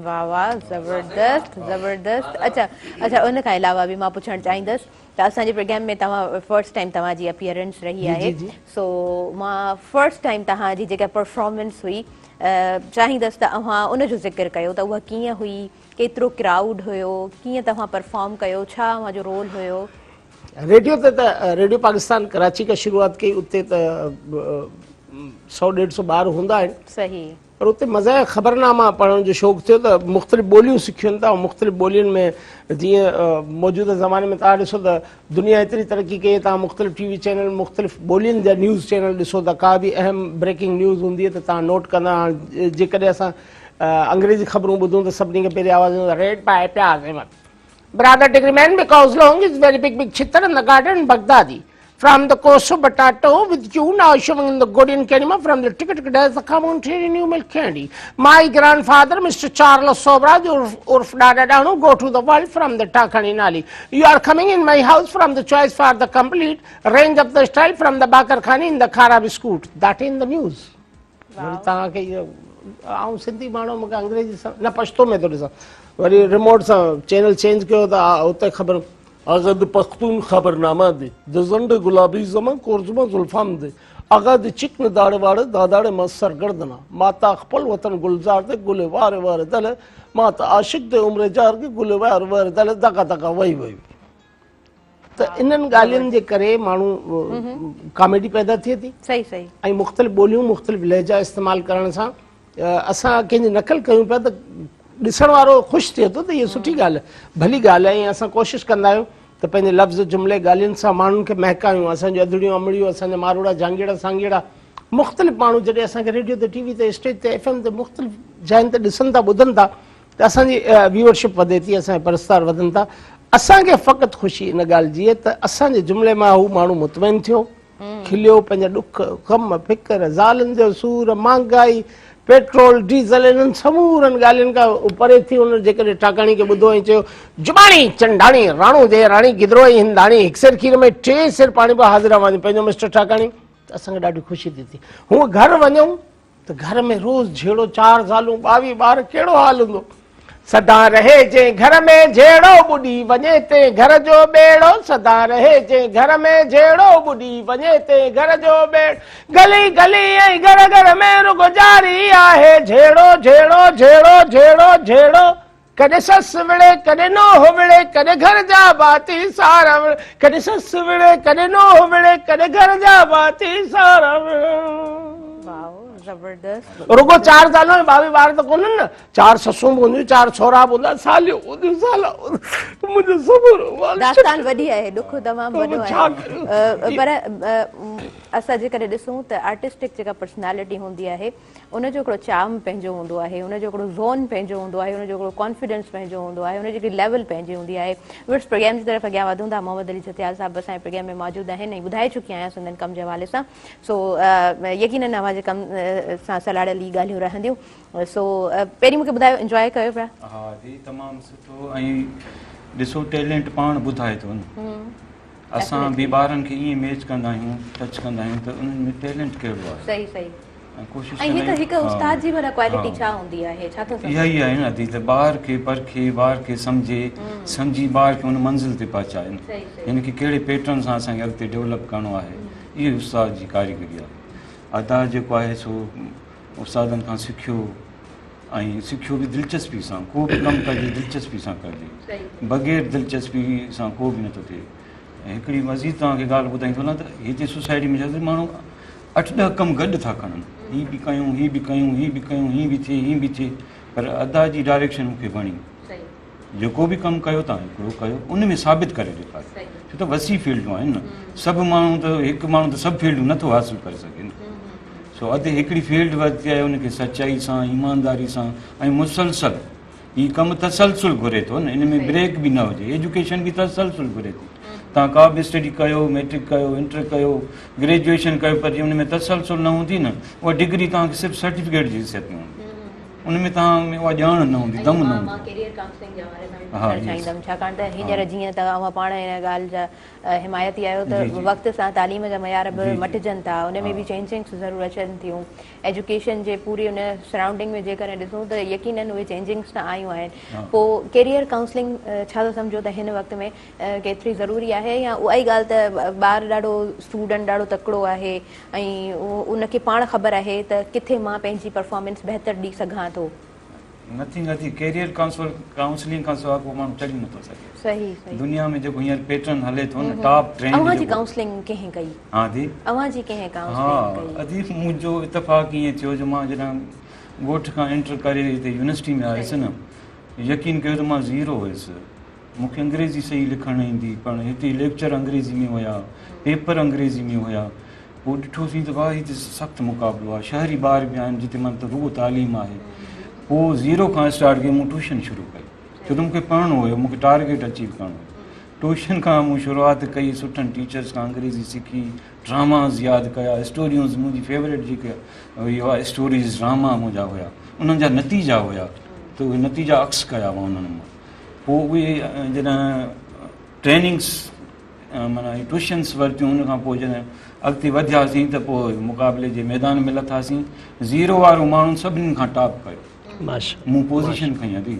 واه واه زبردست زبردست اڇا اڇا ان کان علاوه به مان پڇڻ چاهيندس ته اسان جي پروگرام ۾ توهان فرسٽ ٽائيم توهان جي اپيئرنس رهي آهي سو مان فرسٽ ٽائيم توهان جي جيڪا پرفارمنس هئي چاهيندس ته اوهان ان جو ذڪر ڪيو ته اها ڪيئن هئي ڪيترو ڪرائوڊ هيو ڪيئن توهان پرفارم ڪيو ڇا اوهان جو رول هيو. ريڊيو تي ته ريڊيو پاڪستان ڪراچي کان شروعات ڪئي اتي ته سو ڏيڍ سو ٻار هوندا آهن صحيح. پر اتي مزاحيه خبرناما پڙهڻ جو شوق ٿيو ته مختلف ٻوليون سکيون ٿا ۽ مختلف ٻولين ۾ جيئن موجوده زماني ۾ توهان ڏسو ته دنيا ايتري ترقي ڪئي توهان مختلف ٽي وي چينل مختلف ٻولين جا نيوز چينل ڏسو ٿا ڪا به اهم بريڪنگ نيوز هوندي آهي ته توهان نوٽ ڪندا هاڻ جيڪڏهن اسان انگريزي خبرون ٻڌون ته سڀني کان پهرين آواز ايندو read by Fayaz Ahmed brother degree man because long is very big big ڇتر in the garden Baghdadi From the Koso Batato with you now showing in the Godian Kanima from the ticket does the common trade new milk candy. My grandfather, Mr. Charles Sobraj Urf, Urf Dada Danu, go to the world from the Takani Nali. You are coming in my house from the choice for the complete range of the style from the Bakar Khani in the Khara Biscuit. That in the news. وري توهان کي اهو آئون سنڌي ماڻهو مونکي انگريزي نه پشتو ۾ ٿو ڏسان وري ريموٽ سان چينل چينج ڪيو ته اتي خبر هغه د پښتون خبرنامه دی د زنډ ګلابي زما کورزما زلفام دی هغه د چک نه داړه واړه داداړه ما سرګردنه ما تا خپل وطن ګلزار دی ګل واره واره دله ما ته عاشق دی عمر جار دی ګل واره واره دله دغه دغه وای وای ته انهن ڳالهين جي ڪري ماڻهو ڪاميڊي پيدا ٿئي ٿي صحيح صحيح ۽ مختلف ٻوليون مختلف لهجا استعمال ڪرڻ سان اسان ڪنهن جي نقل ڪيون پيا ته ڏسڻ وارو خوش ٿئي ٿو ته هي سٺي ڳالهه ڀلي ڳالهه آهي ۽ اسان ڪوشش ڪندا آهيون ته پنهنجي لفظ جملي ڳالهين سان ماڻهن کي مهڪايون اسان جون اڌڙيون امڙيون اسان جا ماروئڙا جهانگيئڙا سانگيئڙا مختلف ماڻهو جڏهن اسان کي ريڊيو تي ٽي وي تي اسٽيج تي ايف ايم تي مختلف جاين تي ڏسن ٿا ٻڌن ٿا ته اسان جي ويورشپ وڌي ٿي اسان جا پرستار وڌن ٿا اسان کي فقط خوشي ان ڳالهه جي آهي ته اسان جي جملي مان هو ماڻهو مطمئن ٿيو کليو پنهنجا ڏک غم فڪر زالن جو سور مهانگائي پيٽرول ڊيزل انهن سمورن ڳالهين کان پري ٿي هن جيڪڏهن ٺاڪاڻي کي ٻڌو ۽ چيو جماڻي چنڊاڻي راڻو جي راڻي گدرو ۽ هنداڻي هڪ سير کير ۾ ٽي سير پاڻي به حاضر اوهان جو پنهنجو مسٽر ٺاڪاڻي ته اسان کي ڏاڍي خوشي ٿي ٿئي هونء گهر وڃون ته گهر ۾ روز جهيڙو، چار زالون، 22 ٻار، ڪهڙو حال هوندو؟ سدا رهي جنهن گهر ۾ جهيڙو، ٻڏي وڃي تنهن گهر جو ٻيڙو، سدا رهي جنهن گهر ۾ جهيڙو، ٻڏي وڃي تنهن گهر جو ٻيڙو، گلي گلي ۽ گهر گهر ۾ رڳو جاري آهي جهيڙو، جهيڙو، جهيڙو، جهيڙو، جهيڙو. ڪڏهن سس وڙهي ڪڏهن نونهن وڙهي ڪڏهن گهر جا ڀاتي سارا وڙهي ڪڏهن سس وڙهي ڪڏهن نونهن وڙهي ڪڏهن گهر جا ڀاتي سارا وڙهي. زبردست. رڳو چار زالون ۽ 22 ٻار ته ڪونهن نه چار سسون به هونديون چار ڇورا به هوندا ساليون هونديون سالا منهنجو سمورو مال داستان وڏي آهي ڏک تمام وڏو آهي پر اسان جيڪڏهن ڏسون ته آرٽسٽڪ جيڪا پرسنالٽي هوندي آهي ان جو هڪڙو چارم پنهنجو هوندو آهي، ان جو هڪڙو زون پنهنجو هوندو آهي، ان جو هڪڙو ڪانفيڊنس پنهنجو هوندو آهي، ان جي هڪڙي ليول پنهنجي هوندي آهي. وٽس پروگرام جي طرف اڳيان وڌون ٿا. محمد علي جهتيال صاحب اسان جي پروگرام ۾ موجود آهن ۽ ٻڌائي چڪي آهيان سندن ڪم جي حوالي سان. سو يقينن اوهان جي ڪم سان سلهاڙيل ئي ڳالهيون رهنديون. سو پهرين مونکي ٻڌايو انجواء ڪيو پيا؟ ها جي تمام سٺو ۽ ڏسو ٽيلنٽ پاڻ ٻڌائي ٿو نه. اسان به ٻارن کي ائين ميچ ڪندا آهيون ٽچ ڪندا آهيون ته انهن ۾ ٽيلنٽ ڪهڙو آهي. صحيح صحيح ۽ ڪوشش ۽ ڪندا هڪ آهيون هڪ استاد جي معنيٰ ڪوالٽي ڇا هوندي آهي ڇا ٿو اها ئي آهي نه ادي ته ٻار کي پرکي ٻار کي سمجهي سمجهي ٻار کي ان منزل تي پهچائي نه هن کي ڪهڙي پيٽرن سان اسان کي اڳتي ڊيولپ ڪرڻو آهي اهو ئي استاد جي ڪاريگري آهي ادا جيڪو آهي سو استادن کان سکيو ۽ سکيو به دلچسپي سان ڪو به ڪم ڪجي دلچسپي سان ڪجي بغير دلچسپي سان ڪو به نٿو ٿئي ۽ هڪڙي مزيد توهان کي ڳالهه ٻڌائيندو هلان ته هتي سوسائٽي ۾ ڇا ماڻهو اٺ ڏهه ڪم گڏ ٿا کڻن هي به ڪيون هي به ڪيون هي به ڪيون هي به ٿئي هي به ٿئي پر ادا جي ڊائريڪشن مون کي وڻي جيڪو به ڪم ڪيو تان هڪڙو ڪيو ان ۾ ثابت ڪري ڏيکاريو ڇو ته وسيع فيلڊون آهن نه سڀ ماڻهو ته هڪ ماڻهو ته سڀ فيلڊون نٿو حاصل ڪري سگهي نه سو ادي هڪڙي فيلڊ ورتي آهي ان کي سچائي سان ايمانداري سان ۽ مسلسل هي ڪم تسلسل گهري ٿو نه ان ۾ بريڪ به نه هجي ايجوڪيشن به تسلسل گهري ٿي تان ڪا به اسٽڊي ڪيو ميٽرڪ ڪيو انٽر ڪيو گريجوئيشن ڪيو پر جي ان ۾ تسلسل نه هوندي نه اها ڊگري توهان کي صرف سرٽيفڪيٽ جي حيثيت ۾ هوندي ان ۾ توهان ۾ اها ڄاڻ نه هوندي دم نه هوندو. مان ڪيريئر ڪائونسلنگ جي حوالي سان به پڇڻ چاهيندم ڇاڪاڻ ته هينئر جيئن ته اوهان پاڻ ان ڳالهه جا حمايتي آهيو ته وقت سان تعليم جا معيار به مٽجن ٿا ان ۾ به چينجنگس ضرور اچن ٿيون ايجوڪيشن جي پوري ان سرائونڊنگ ۾ جيڪڏهن ڏسون ته يقينن اهي چينجنگس ته آيون آهن پوء ڪيريئر ڪائونسلنگ ڇا ٿو سمجهو ته هن وقت ۾ ڪيتري ضروري آهي يا اها ئي ڳالهه ته ٻار ڏاڍو اسٽوڊنٽ ڏاڍو تڪڙو آهي ۽ ان کي پاڻ خبر آهي ته ڪٿي مان پنهنجي پرفارمنس بهتر ڏئي سگهان ٿو. نٿنگ ادي ڪيريئر ڪائونسل ڪائونسلنگ کان سواء ڪو ماڻهو چڙهي نٿو سگهي. صحيح صحيح. دنيا ۾ جيڪو هينئر پيٽرن هلي ٿو نه ٽاپ ٽرينڊ اوهان جي ڪائونسلنگ ڪنهن ڪئي؟ ها ادي اوهان جي ڪنهن ڪائونسلنگ ڪئي؟ ها ادي منهنجو اتفاق ائين ٿيو جو مان جڏهن ڳوٺ کان انٽر ڪري هتي يونيورسٽي ۾ آيس نه يقين ڪيو ته مان زيرو هيس مون کي انگريزي صحيح لکڻ نه ايندي پر هتي ليڪچر انگريزي ۾ هيا پيپر انگريزي ۾ هيا پوء ڏٺوسين ته واهه هي ته سخت مقابلو آهي شهري ٻار به آهن جتي معنيٰ ته رڳو تعليم آهي پوء زيرو کان اسٽارٽ ڪئي مون ٽيوشن شروع ڪئي ڇو ته مون کي پڙهڻو هيو مون کي ٽارگيٽ اچيو ڪرڻو هيو ٽيوشن کان مون شروعات ڪئي سٺن ٽيچرس کان انگريزي سکي ڊراماز ياد ڪيا اسٽوريونز منهنجي فيوريٽ جيڪي هئي اسٽوريز ڊراما منهنجا هيا انهن جا نتيجا هيا ته اهي نتيجا عڪس ڪيا هئا انهن مان پوء اهي جڏهن ٽريننگس معنيٰ ٽيوشنس ورتيون ان کان پوء جڏهن اڳتي وڌياسين ته پوء مقابلي جي ميدان ۾ لٿاسين زيرو وارو ماڻهو سڀني کان ٽاپ ڪيو مون پوزيشن کنئي ادي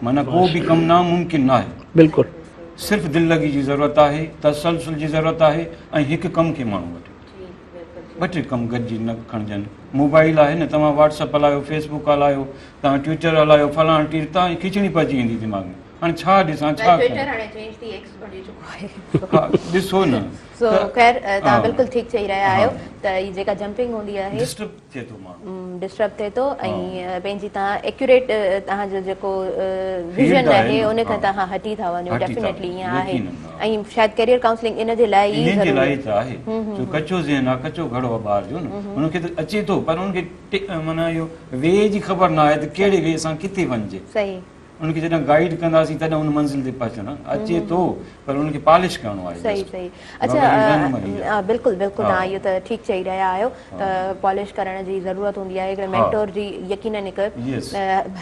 معنيٰ ڪو به ڪم ناممڪن ناهي بلڪل صرف دل لڳي جي ضرورت آهي تسلسل جي ضرورت آهي ۽ هڪ ڪم کي ماڻهو وٺي ٻه ٽي ڪم گڏجي نه کڻجن موبائل آهي نه توهان واٽس اپ هلايو فيس بڪ هلايو توهان ٽوئٽر هلايو فلاڻ ٽير توهان کچڻي پئجي ويندي دماغ ۾ هاڻي ڇا ڏسان ڇا ٽوئٽر هاڻي چينج ٿي ايڪس بڻجي چڪو آهي ها ڏسو نه سو خير توهان بلڪل ٺيڪ چئي رهيا آهيو ته هي جيڪا جمپنگ هوندي آهي ڊسٽرب ٿئي ٿو ماڻهو ڊسٽرب ٿئي ٿو ۽ پنهنجي توهان ايڪيوريٽ توهان جو جيڪو ويزن آهي ان کان توهان هٽي ٿا وڃو ڊيفينيٽلي ائين آهي ۽ شايد ڪيريئر ڪائونسلنگ ان جي لاء ئي ضروري آهي ته آهي جو ڪچو ذهن آهي ڪچو گهڙو آهي ٻار جو نه ان کي ته اچي ٿو پر ان کي معنيٰ اهو وي جي خبر نه آهي ته ڪهڙي وي سان ڪٿي وڃجي صحيح ان کي جڏهن گائيڊ ڪنداسين تڏهن ان منزل تي پهچڻ اچي ٿو پر ان کي پالش ڪرڻو آهي صحيح صحيح اڇا بلڪل بلڪل توهان اهو ته ٺيڪ چئي رهيا آهيو ته پالش ڪرڻ جي ضرورت هوندي آهي هڪڙي مينٽور جي يقينن هڪ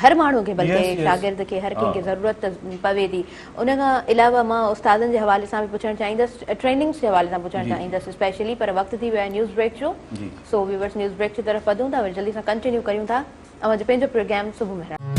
هر ماڻهو کي بلڪه شاگرد کي هر ڪنهن کي ضرورت ته پوي ٿي ان کان علاوه مان استادن جي حوالي سان به پڇڻ چاهيندس ٽريننگس جي حوالي سان پڇڻ چاهيندس اسپيشلي پر وقت ٿي ويو آهي نيوز بريڪ جو سو ويورس نيوز بريڪ جي طرف وڌون ٿا وري جلدي سان ڪنٽينيو ڪريون ٿا اوهان جو پنهنجو پروگرام صبح مهراڻ.